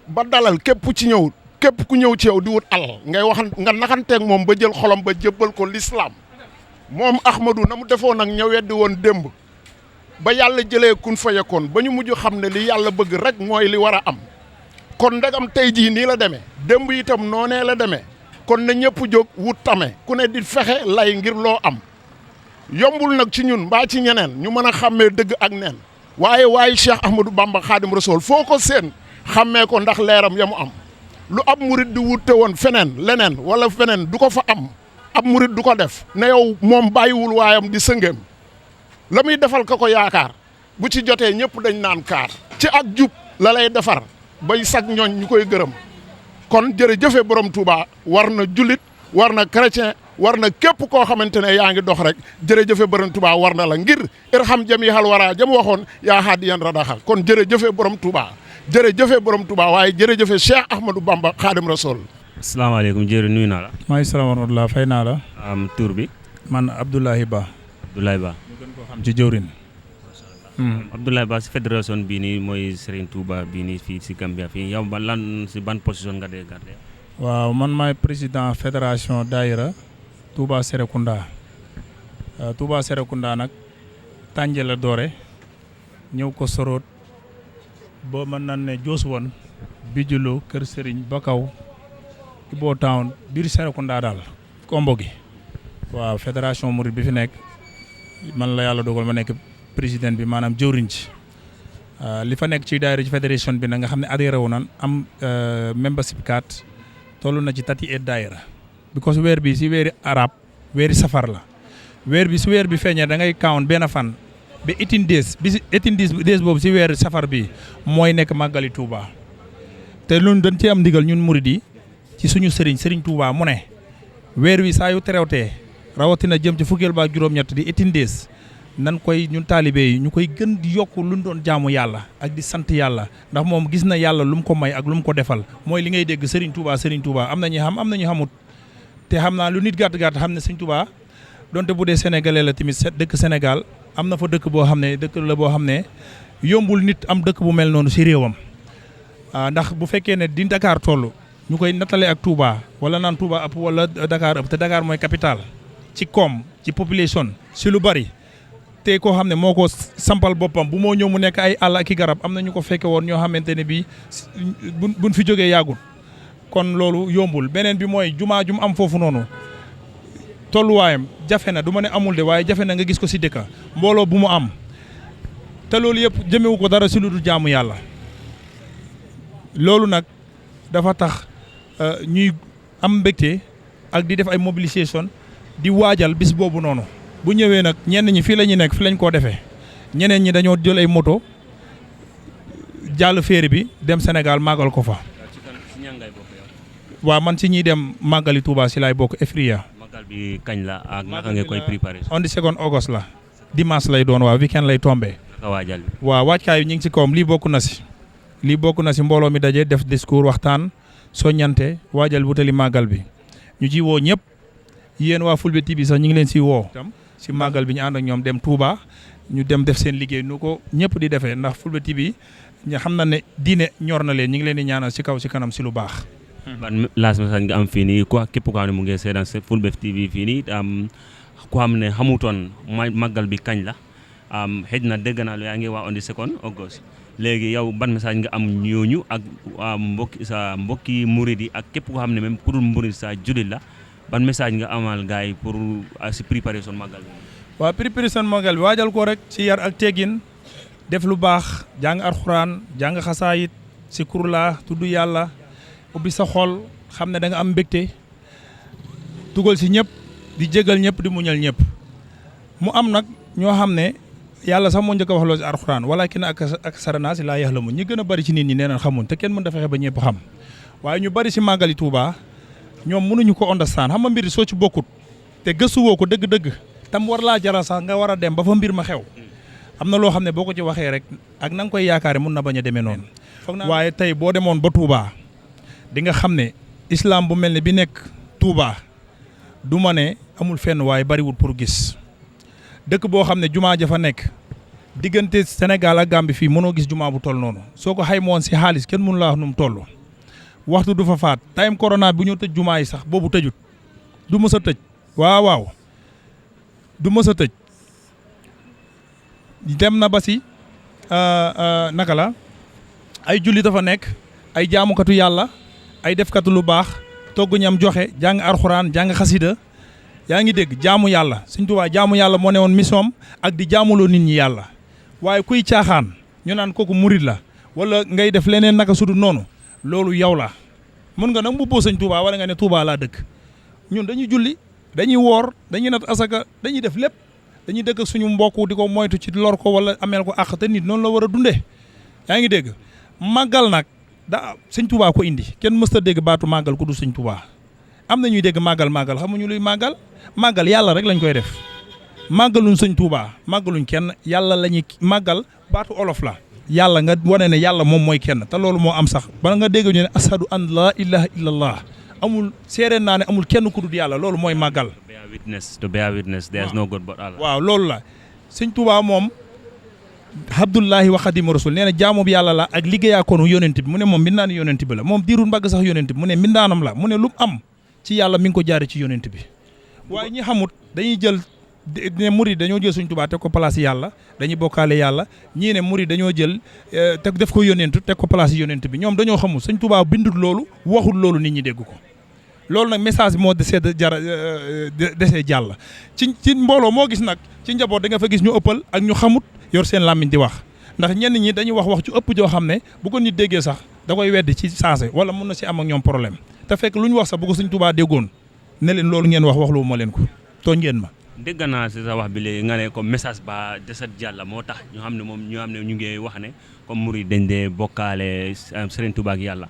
ba dalal képp ci ñëw képp ku ñëw ci yow di wut alal ngay wax nga naxanteeg moom ba jël xolam ba jébbal ko l'islam moom Ahmadou na mu defoon nag ña weddi woon démb ba yàlla jëlee kun fayakoon ba ñu mujj xam ne li yàlla bëgg rek mooy li war a am kon ndegam tey jii nii la demee démb itam noonee la demee kon na ñëpp jóg wut tame ku ne di fexe lay ngir loo am yombul nag ci ñun mbaa ci ñeneen ñu mën a xàmmee dëgg ak neen waaye Cheikh Ahmadou Bamba Xaadim Rasool foo ko seen xàmmee ko ndax leeram ya mu am lu ab murit di wutte woon feneen leneen wala feneen du ko fa am ab murit du ko def ne yow moom bàyyiwul waayam di sëngeem la muy defal ka ko yaakaar bu ci jotee ñëpp dañ naan kaar ci ak jub la lay defar bay sag ñooñ ñu koy gërëm kon jërëjëfe borom Touba war na jullit war na chrétien war na képp koo xamante ne yaa ngi dox rek jërëjëfe borom Touba war na la ngir irham jami xal wara jam waxoon yaa haadiyan radaxa kon jërëjëfe borom Touba jërëjëfe borom Touba waaye jërëjëfe Cheikh Ahmadou Bamba Xaadim Rasool. asalaamaaleykum jërë nuyu naa la. maa ngi salaam wa rahmatulah fay naa la. tur bi. man Abdoulaye Ba. Abdoulaye Ba. ñu gën koo xam ci jëwrin. Abdoulaye Ba si fédération bii nii mooy Serigne Touba bii nii fii si Gambia fii yow ban position nga dee garder. waaw man maay président fédération Daïra Touba Serekunda Touba Serekunda nag tànje la doore ñëw ko soroot ba mën nan ne joos woon Bijilo Kër Serigne Bakaw Ibo Town biir Serekunda daal kombo gi waaw fédération Mouride bi fi nekk man la yàlla dogal ma nekk président bi maanaam jëwriñ ci li fa nekk ci daayira ci fédération bi nag nga xam ne adhéré wu nan am membership card toll na ci 38 daayira because weer bi si weeri arab weeri safar la weer bi si weer bi feeñee da ngay count benn fan ba 18 days bi si 18 days boobu si weeri safar bi mooy nekk màggali Touba te loolu dañ ci am ndigal ñun murid yi ci suñu sëriñ Touba mu ne weer wi saa yu terewtee rawatina jëm ci fukkeel ba ak juróom-ñett di 18 days nan koy ñun taalibe yi ñu koy gën di yokk lu ñu doon jaamu yàlla ak di sant yàlla ndax moom gis na yàlla lu mu ko may ak lu mu ko defal mooy li ngay dégg Serigne Touba am na ñu xam am na ñu xamut te xam naa lu nit gàtt xam ne Serigne Touba donte bu dee sénégalais la tamit dëkk Sénégal am na fa dëkk boo xam ne dëkk la boo xam ne yombul nit am dëkk bu mel noonu si réewam ndax bu fekkee ne di Dakar toll ñu koy nattale ak Touba wala naan Touba ëpp wala Dakar ëpp te Dakar mooy capitale ci koom ci population si lu bari. te koo xam ne moo ko sampal boppam bu moo ñëw mu nekk ay àll ak i garab am na ñu ko fekke woon ñoo xamante ne bii buñ fi jógee yàggul kon loolu yombul beneen bi mooy jumaa jum am foofu noonu tolluwaayam jafe na du ma ne amul de waaye jafe na nga gis ko si dëkka mbooloo bu mu am te loolu yëpp jëmewu ko dara si lu dul jaamu yàlla loolu nag dafa tax ñuy am mbégte ak di def ay mobilisation di waajal bis boobu noonu bu ñëwee nag ñenn ñi fii la ñu nekk fi lañ koo defee ñeneen ñi dañoo jël ay moto jàll féeri bi dem Sénégal màggal ko fa. waaw man si ñiy dem màggali Touba si laay bokk Efria. màggal bi kañ la ak naka nga koy préparé. on the 2nd August la dimanche lay doon waaw weekend lay tombé. naka waajal bi. waaw waajkaay ñu ngi si kawam lii bokk na si. lii bokk na si mbooloo mi daje def discours waxtaan soññante waajal wutali màggal bi ñu ci woo ñëpp yéen waa Fulbe TV sax ñu ngi leen si woo. si màggal bi ñu ànd ak ñoom dem Touba ñu dem def seen liggéey nu ko ñëpp di defee ndax Fulbe TV ñu xam na ne diine ñor na leen ñu ngi leen di ñaanal si kaw si kanam si lu baax. ban last message nga am fii nii ko képp koo xam ne mu ngi seetaan Fulbe TV fii nii ko xam ne xamutoon màggal bi kañ la xëj na dégg naa lu yaa ngi wax on the 2nd August léegi yow ban message nga am ñooñu ak mbokki murid yi ak képp koo xam ne même ku dul murid sa jullit la ban message nga amal gars yi pour si préparation màggal bi. waaw préparation màggal bi waajal ko rek si yar ak teggin def lu baax jàng alxuraan jàng xasaayit si kurla tudd yàlla ubbi sa xol xam ne da nga am mbégte dugal si ñëpp di jégal ñëpp di muñal ñëpp mu am nag ñoo xam ne yàlla sax moo njëkk a wax loolu si alxuraan walakin ak sarana si laa yaxlamun ñi gën a bari ci nit ñi nee nañ xamun te kenn mën da fexe ba ñëpp xam waaye ñu bari si màggali Touba ñoom mënuñu ko understand xam nga mbir soo ci bokkut te gëstuwoo ko dëgg-dëgg tam war laa jaral sax nga war a dem ba fa mbir ma xew am na loo xam ne boo ko ci waxee rek ak na nga koy yaakaare mun na bañ a demee noonu waaye tey boo demoon ba Touba di nga xam ne islam bu mel ne bi nekk Touba du ma ne amul fenn waaye bariwul pour gis dëkk boo xam ne jumaa ja fa nekk diggante Sénégal ak Gambie fii mënoo gis jumaa bu toll noonu soo ko xaymoon si xaalis kenn mënu laa wax nu mu toll waxtu du fa faat time corona bu ñu tëj jumaa yi sax boobu tëjut du mës a tëj waaw du mës a tëj dem na ba si naka la ay julli dafa nekk ay jaamukatu yàlla ay defkatu lu baax togg ñam joxe jàng alxuraan jàng xasida yaa ngi dégg jaamu yàlla Sëñ Tuubaa jaamu yàlla moo ne woon mission ak di jaamuloo nit ñi yàlla waaye kuy caaxaan ñu naan kooku murid la wala ngay def leneen naka sudu noonu loolu yow la mën nga nag mbubboo Sëñ Tuubaa wala nga ne Tuubaa laa dëkk ñun dañuy julli dañuy woor dañuy nat asaka dañuy def lépp dañuy dëkk suñu mbokk di ko moytu ci lor ko wala ameel ko àq te nit noonu la war a dundee yaa ngi dégg màggal nag da Sëñ Tuubaa ko indi kenn mës ta dégg baatu màggal ku du Sëñ Tuubaa am na ñuy dégg màggal xamuñu luy màggal yàlla rek lañ koy def màggaluñ Sëñ Tuubaa màggaluñ kenn yàlla la ñuy màggal baatu olof la yàlla nga wane ne yàlla moom mooy kenn te loolu moo am sax bala nga dégg ñu ne ashadu an laa ilaha illallah amul seereen naa ne amul kenn ku dul yàlla loolu mooy màggal. to bear witness there is no God but Allah. waaw loolu la Sëñ Tuubaa moom Abdullahi wa Xaadimu Rasul nee na jaamu bi yàlla la ak liggéeyaakoonu yonent bi mu ne moom mbindaanu yonent bi la moom diirul mbagg sax yonent bi mu ne mbindaanam la mu ne lu am ci yàlla mi ngi ko jaare ci yonent bi waaye ñi xamut dañuy jël ne murid dañoo jël Sëñ Tuubaa teg ko place yàlla dañuy bokkaale yàlla ñii ne murid dañoo jël teg def ko yonent teg ko place yonent bi ñoom dañoo xamul Sëñ Tuubaa bindul loolu waxul loolu nit ñi dégg ko loolu nag message bi moo desee desee jàll ci mbooloo moo gis nag ci njaboot da nga fa gis ñu ëppal ak ñu xamut yor seen làmmiñ di wax ndax ñenn ñi dañuy wax ci ëpp joo xam ne bu ko nit déggee sax da koy weddi ci sensé wala mun na si am ak ñoom problème te fekk lu ñu wax sax bu ko Sëñ Tuubaa déggoon ne leen loolu ngeen wax lu ma leen ko tooñ ngeen ma. dégg naa si sa wax bi léegi nga ne comme message ba desat jàlla moo tax ñu xam ne moom ñu xam ne ñu ngi wax ne comme murid dañ dee bokkaale Serigne Touba ak yàlla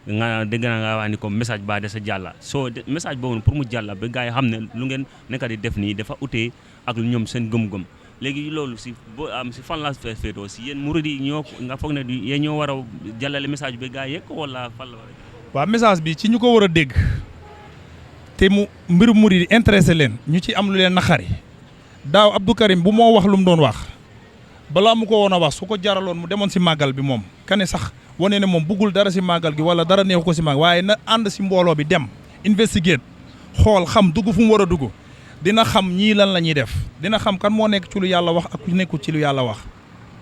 nga dégg naa nga wax ni comme message ba desat jàlla soo message boobu pour mu jàlla ba gars yi xam ne lu ngeen nekk di def nii dafa utee ak ñoom seen gëm-gëm léegi loolu si boo am si fan la féetoo si yéen murid yi ñoo nga foog ne yéen ñoo war a jàllale message bi gars yëg wala fan la war a. waaw message bi ci ñu ko war a dégg te mu mbiru murid yi intéressé leen ñu ci am lu leen naxari daaw Abdou Karim bu moo wax lu mu doon wax balaa mu ko woon a wax su ko jaraloon mu demoon si màggal bi moom kane sax wane ne moom buggul dara si màggal gi wala dara neexu ko si màggal waaye na ànd si mbooloo bi dem investigate xool xam dugg fu mu war a dugg dina xam ñii lan la ñuy def dina xam kan moo nekk ci lu yàlla wax ak ku nekkul ci lu yàlla wax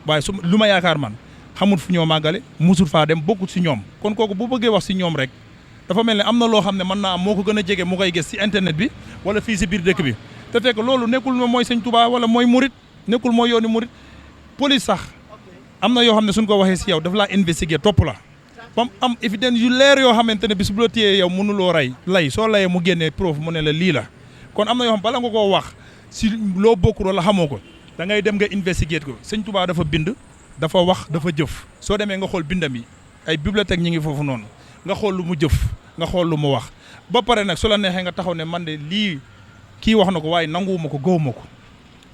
waaye su lu ma yaakaar man xamul fu ñoo màggale musul faa dem bokkut si ñoom kon kooku bu bëggee wax si ñoom rek dafa mel ne am na loo xam ne mën naa am moo ko gën a jege mu koy gis ci internet bi wala fii ci biir dëkk bi te fekk loolu nekkul mooy sëñ Touba wala mooy murit nekkul mooy yooni murit police sax am na yoo xam ne suñ ko waxee ci yow daf laa investiguer topp la bam am évidence yu leer yoo xamante ne bis bu la téyee yow mënuloo lay soo layee mu génnee preuve mu ne la lii la kon am na yoo xam bala nga koo wax ci loo bokkul wala xamoo ko da ngay dem nga investiguer ko sëñ Touba dafa bind dafa wax dafa jëf soo demee nga xool bindam yi ay bibliothèque ñi ngi foofu noonu nga xool lu mu jëf nga xool lu mu wax ba pare nag su la neexee nga taxaw ne man de lii kii wax na ko waaye nanguwuma ko gëwuma ko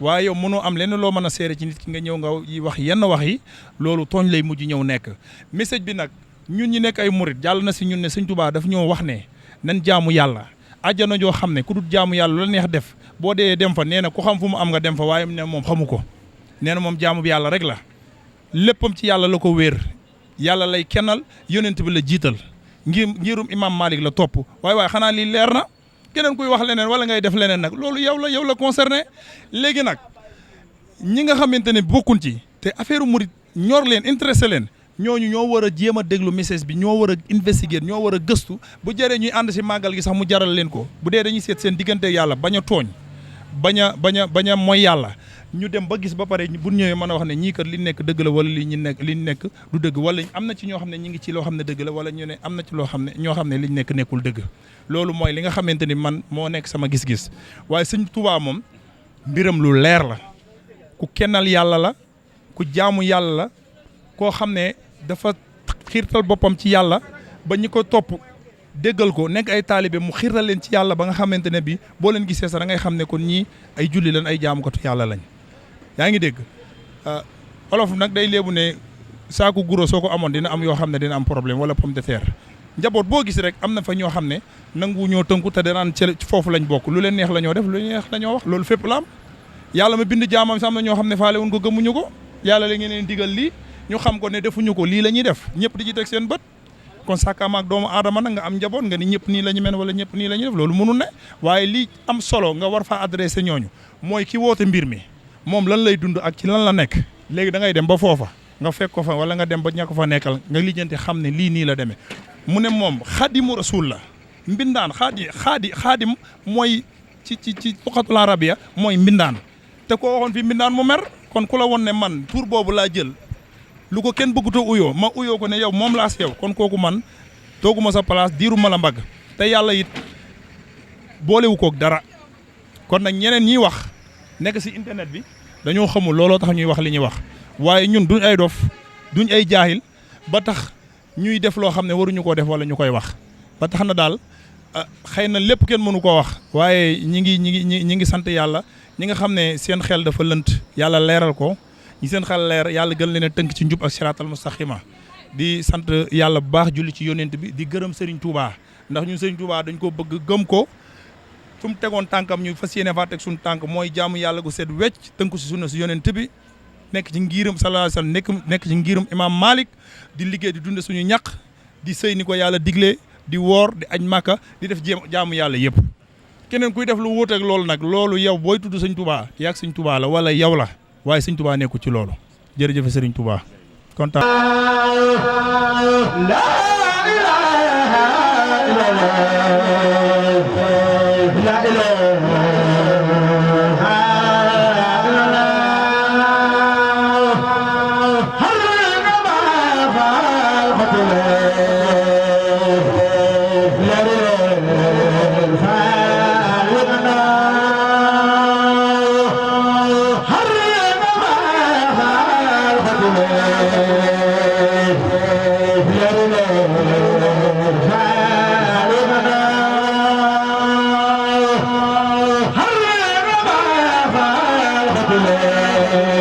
waaye yow mënoo am lenn loo mën a seere ci nit ki nga ñëw nga wax yenn wax yi loolu tooñ lay mujj ñëw nekk message bi nag ñun ñi nekk ay murit jàll na si ñun ne sëñ Touba daf ñoo wax ne nan jaamu yàlla àjjana joo xam ne ku dul jaamu yàlla lu la neex def boo dee dem fa nee na ku xam fu mu am nga dem fa waaye ne moom xamu ko nee na moom jaamu bi yàlla rek la léppam ci yàlla la ko wéer yàlla lay kennal yonent bi la jiital ngirum imam Malik la topp waaye xanaa lii leer na keneen kuy wax leneen wala ngay def leneen nag loolu yow la concerné léegi nag ñi nga xamante ne bokkuñ ci te affaire murit ñor leen intéressé leen ñooñu ñoo war a jéem a déglu message bi ñoo war a investiguer ñoo war a gëstu bu jëree ñuy ànd si màggal gi sax mu jaral leen ko bu dee dañuy seet seen diggante yàlla bañ a tooñ bañ a mooy yàlla ñu dem ba gis ba pare bu ñëwee mën a wax ne ñii kat li nekk dëgg la wala li nekk du dëgg wala am na ci ñoo xam ne ñi ngi ci loo xam ne dëgg la wala ñu ne am na ci loo xam ne ñoo xam ne liñ nekk nekkul dëgg loolu mooy li nga xamante ni man moo nekk sama gis-gis waaye sëñ Touba moom mbiram lu leer la ku kennal yàlla la ku jaamu yàlla la koo xam ne dafa xiirtal boppam ci yàlla ba ñi ko topp déggal ko nekk ay taalibe mu xiirtal leen ci yàlla ba nga xamante ne bi boo leen gisee sax da ngay xam ne kon ñii ay julli lañ ay jaamukatu yàlla lañ yaa ngi dégg olof nag day léebu ne saaku guro soo ko amoon dina am yoo xam ne dina am problème wala pomme de terre njaboot boo gis rek am na fa ñoo xam ne nangu ñoo tënku te danaan ci foofu lañ bokk lu leen neex la ñoo def lu leen neex la ñoo wax loolu fépp la am yàlla ma bind jaamam sax am na ñoo xam ne faale wuñ ko gëmuñu ko yàlla la ngeen leen digal lii ñu xam ko ne defuñu ko lii la ñuy def ñëpp di ci teg seen bët kon sàkkaama ak doomu aadama nag nga am njaboot nga ni ñëpp nii la ñu mel wala ñëpp nii la ñuy def loolu mënul ne waaye lii am solo nga war faa adressé ñooñu mooy ki woote mbir mi moom lan lay dund ak ci lan la nekk léegi da ngay dem ba foofa nga fekk ko fa wala nga dem ba ña ko fa nekkal nga lijjanti xam ne lii nii la demee mu ne moom xadimu rasul la mbindaan xaadim mooy ci luxatul arabiya mooy mbindaan te koo waxoon fi mbindaan mu mer kon ku la woon ne man tur boobu laa jël lu ko kenn bëggutoo uyoo ma uyoo ko ne yow moom laa si yow kon kooku man tooguma sa place diiruma la mbagg te yàlla it boolewu koog dara kon nag ñeneen ñiy wax nekk si internet bi dañoo xamul looloo tax ñuy wax li ñuy wax waaye ñun duñ ay dof duñ ay jaahil ba tax ñuy def loo xam ne waruñu koo def wala ñu koy wax ba tax na daal xëy na lépp kenn mënu koo wax waaye ñi ngi sant yàlla ñi nga xam ne seen xel dafa lënt yàlla leeral ko ñi seen xel leer yàlla gën leen a tënk ci njub ak siraatal mustaqima di sant yàlla bu baax julli ci yonent bi di gërëm Serigne Touba ndax ñun Serigne Touba dañ ko bëgg gëm ko fu mu tegoon tànkam ñu fas yéene faa teg suñu tànk mooy jaamu yàlla gu set wecc tënku si sunna si yonent bi nekk ci ngiiram sallallahu alayhi wasallam nekk ci ngiiram imam Malik di liggéey di dunde suñu ñaq di sëy ni ko yàlla diglee di woor di aj màkka di def jaamu yàlla yëpp keneen kuy def lu wuuteeg loolu nag loolu yow booy tudd Sëñ Touba yaag Sëñ Touba la wala yow la waaye Sëñ Touba nekku ci loolu jërëjëf Sëriñ Touba kontaan Hare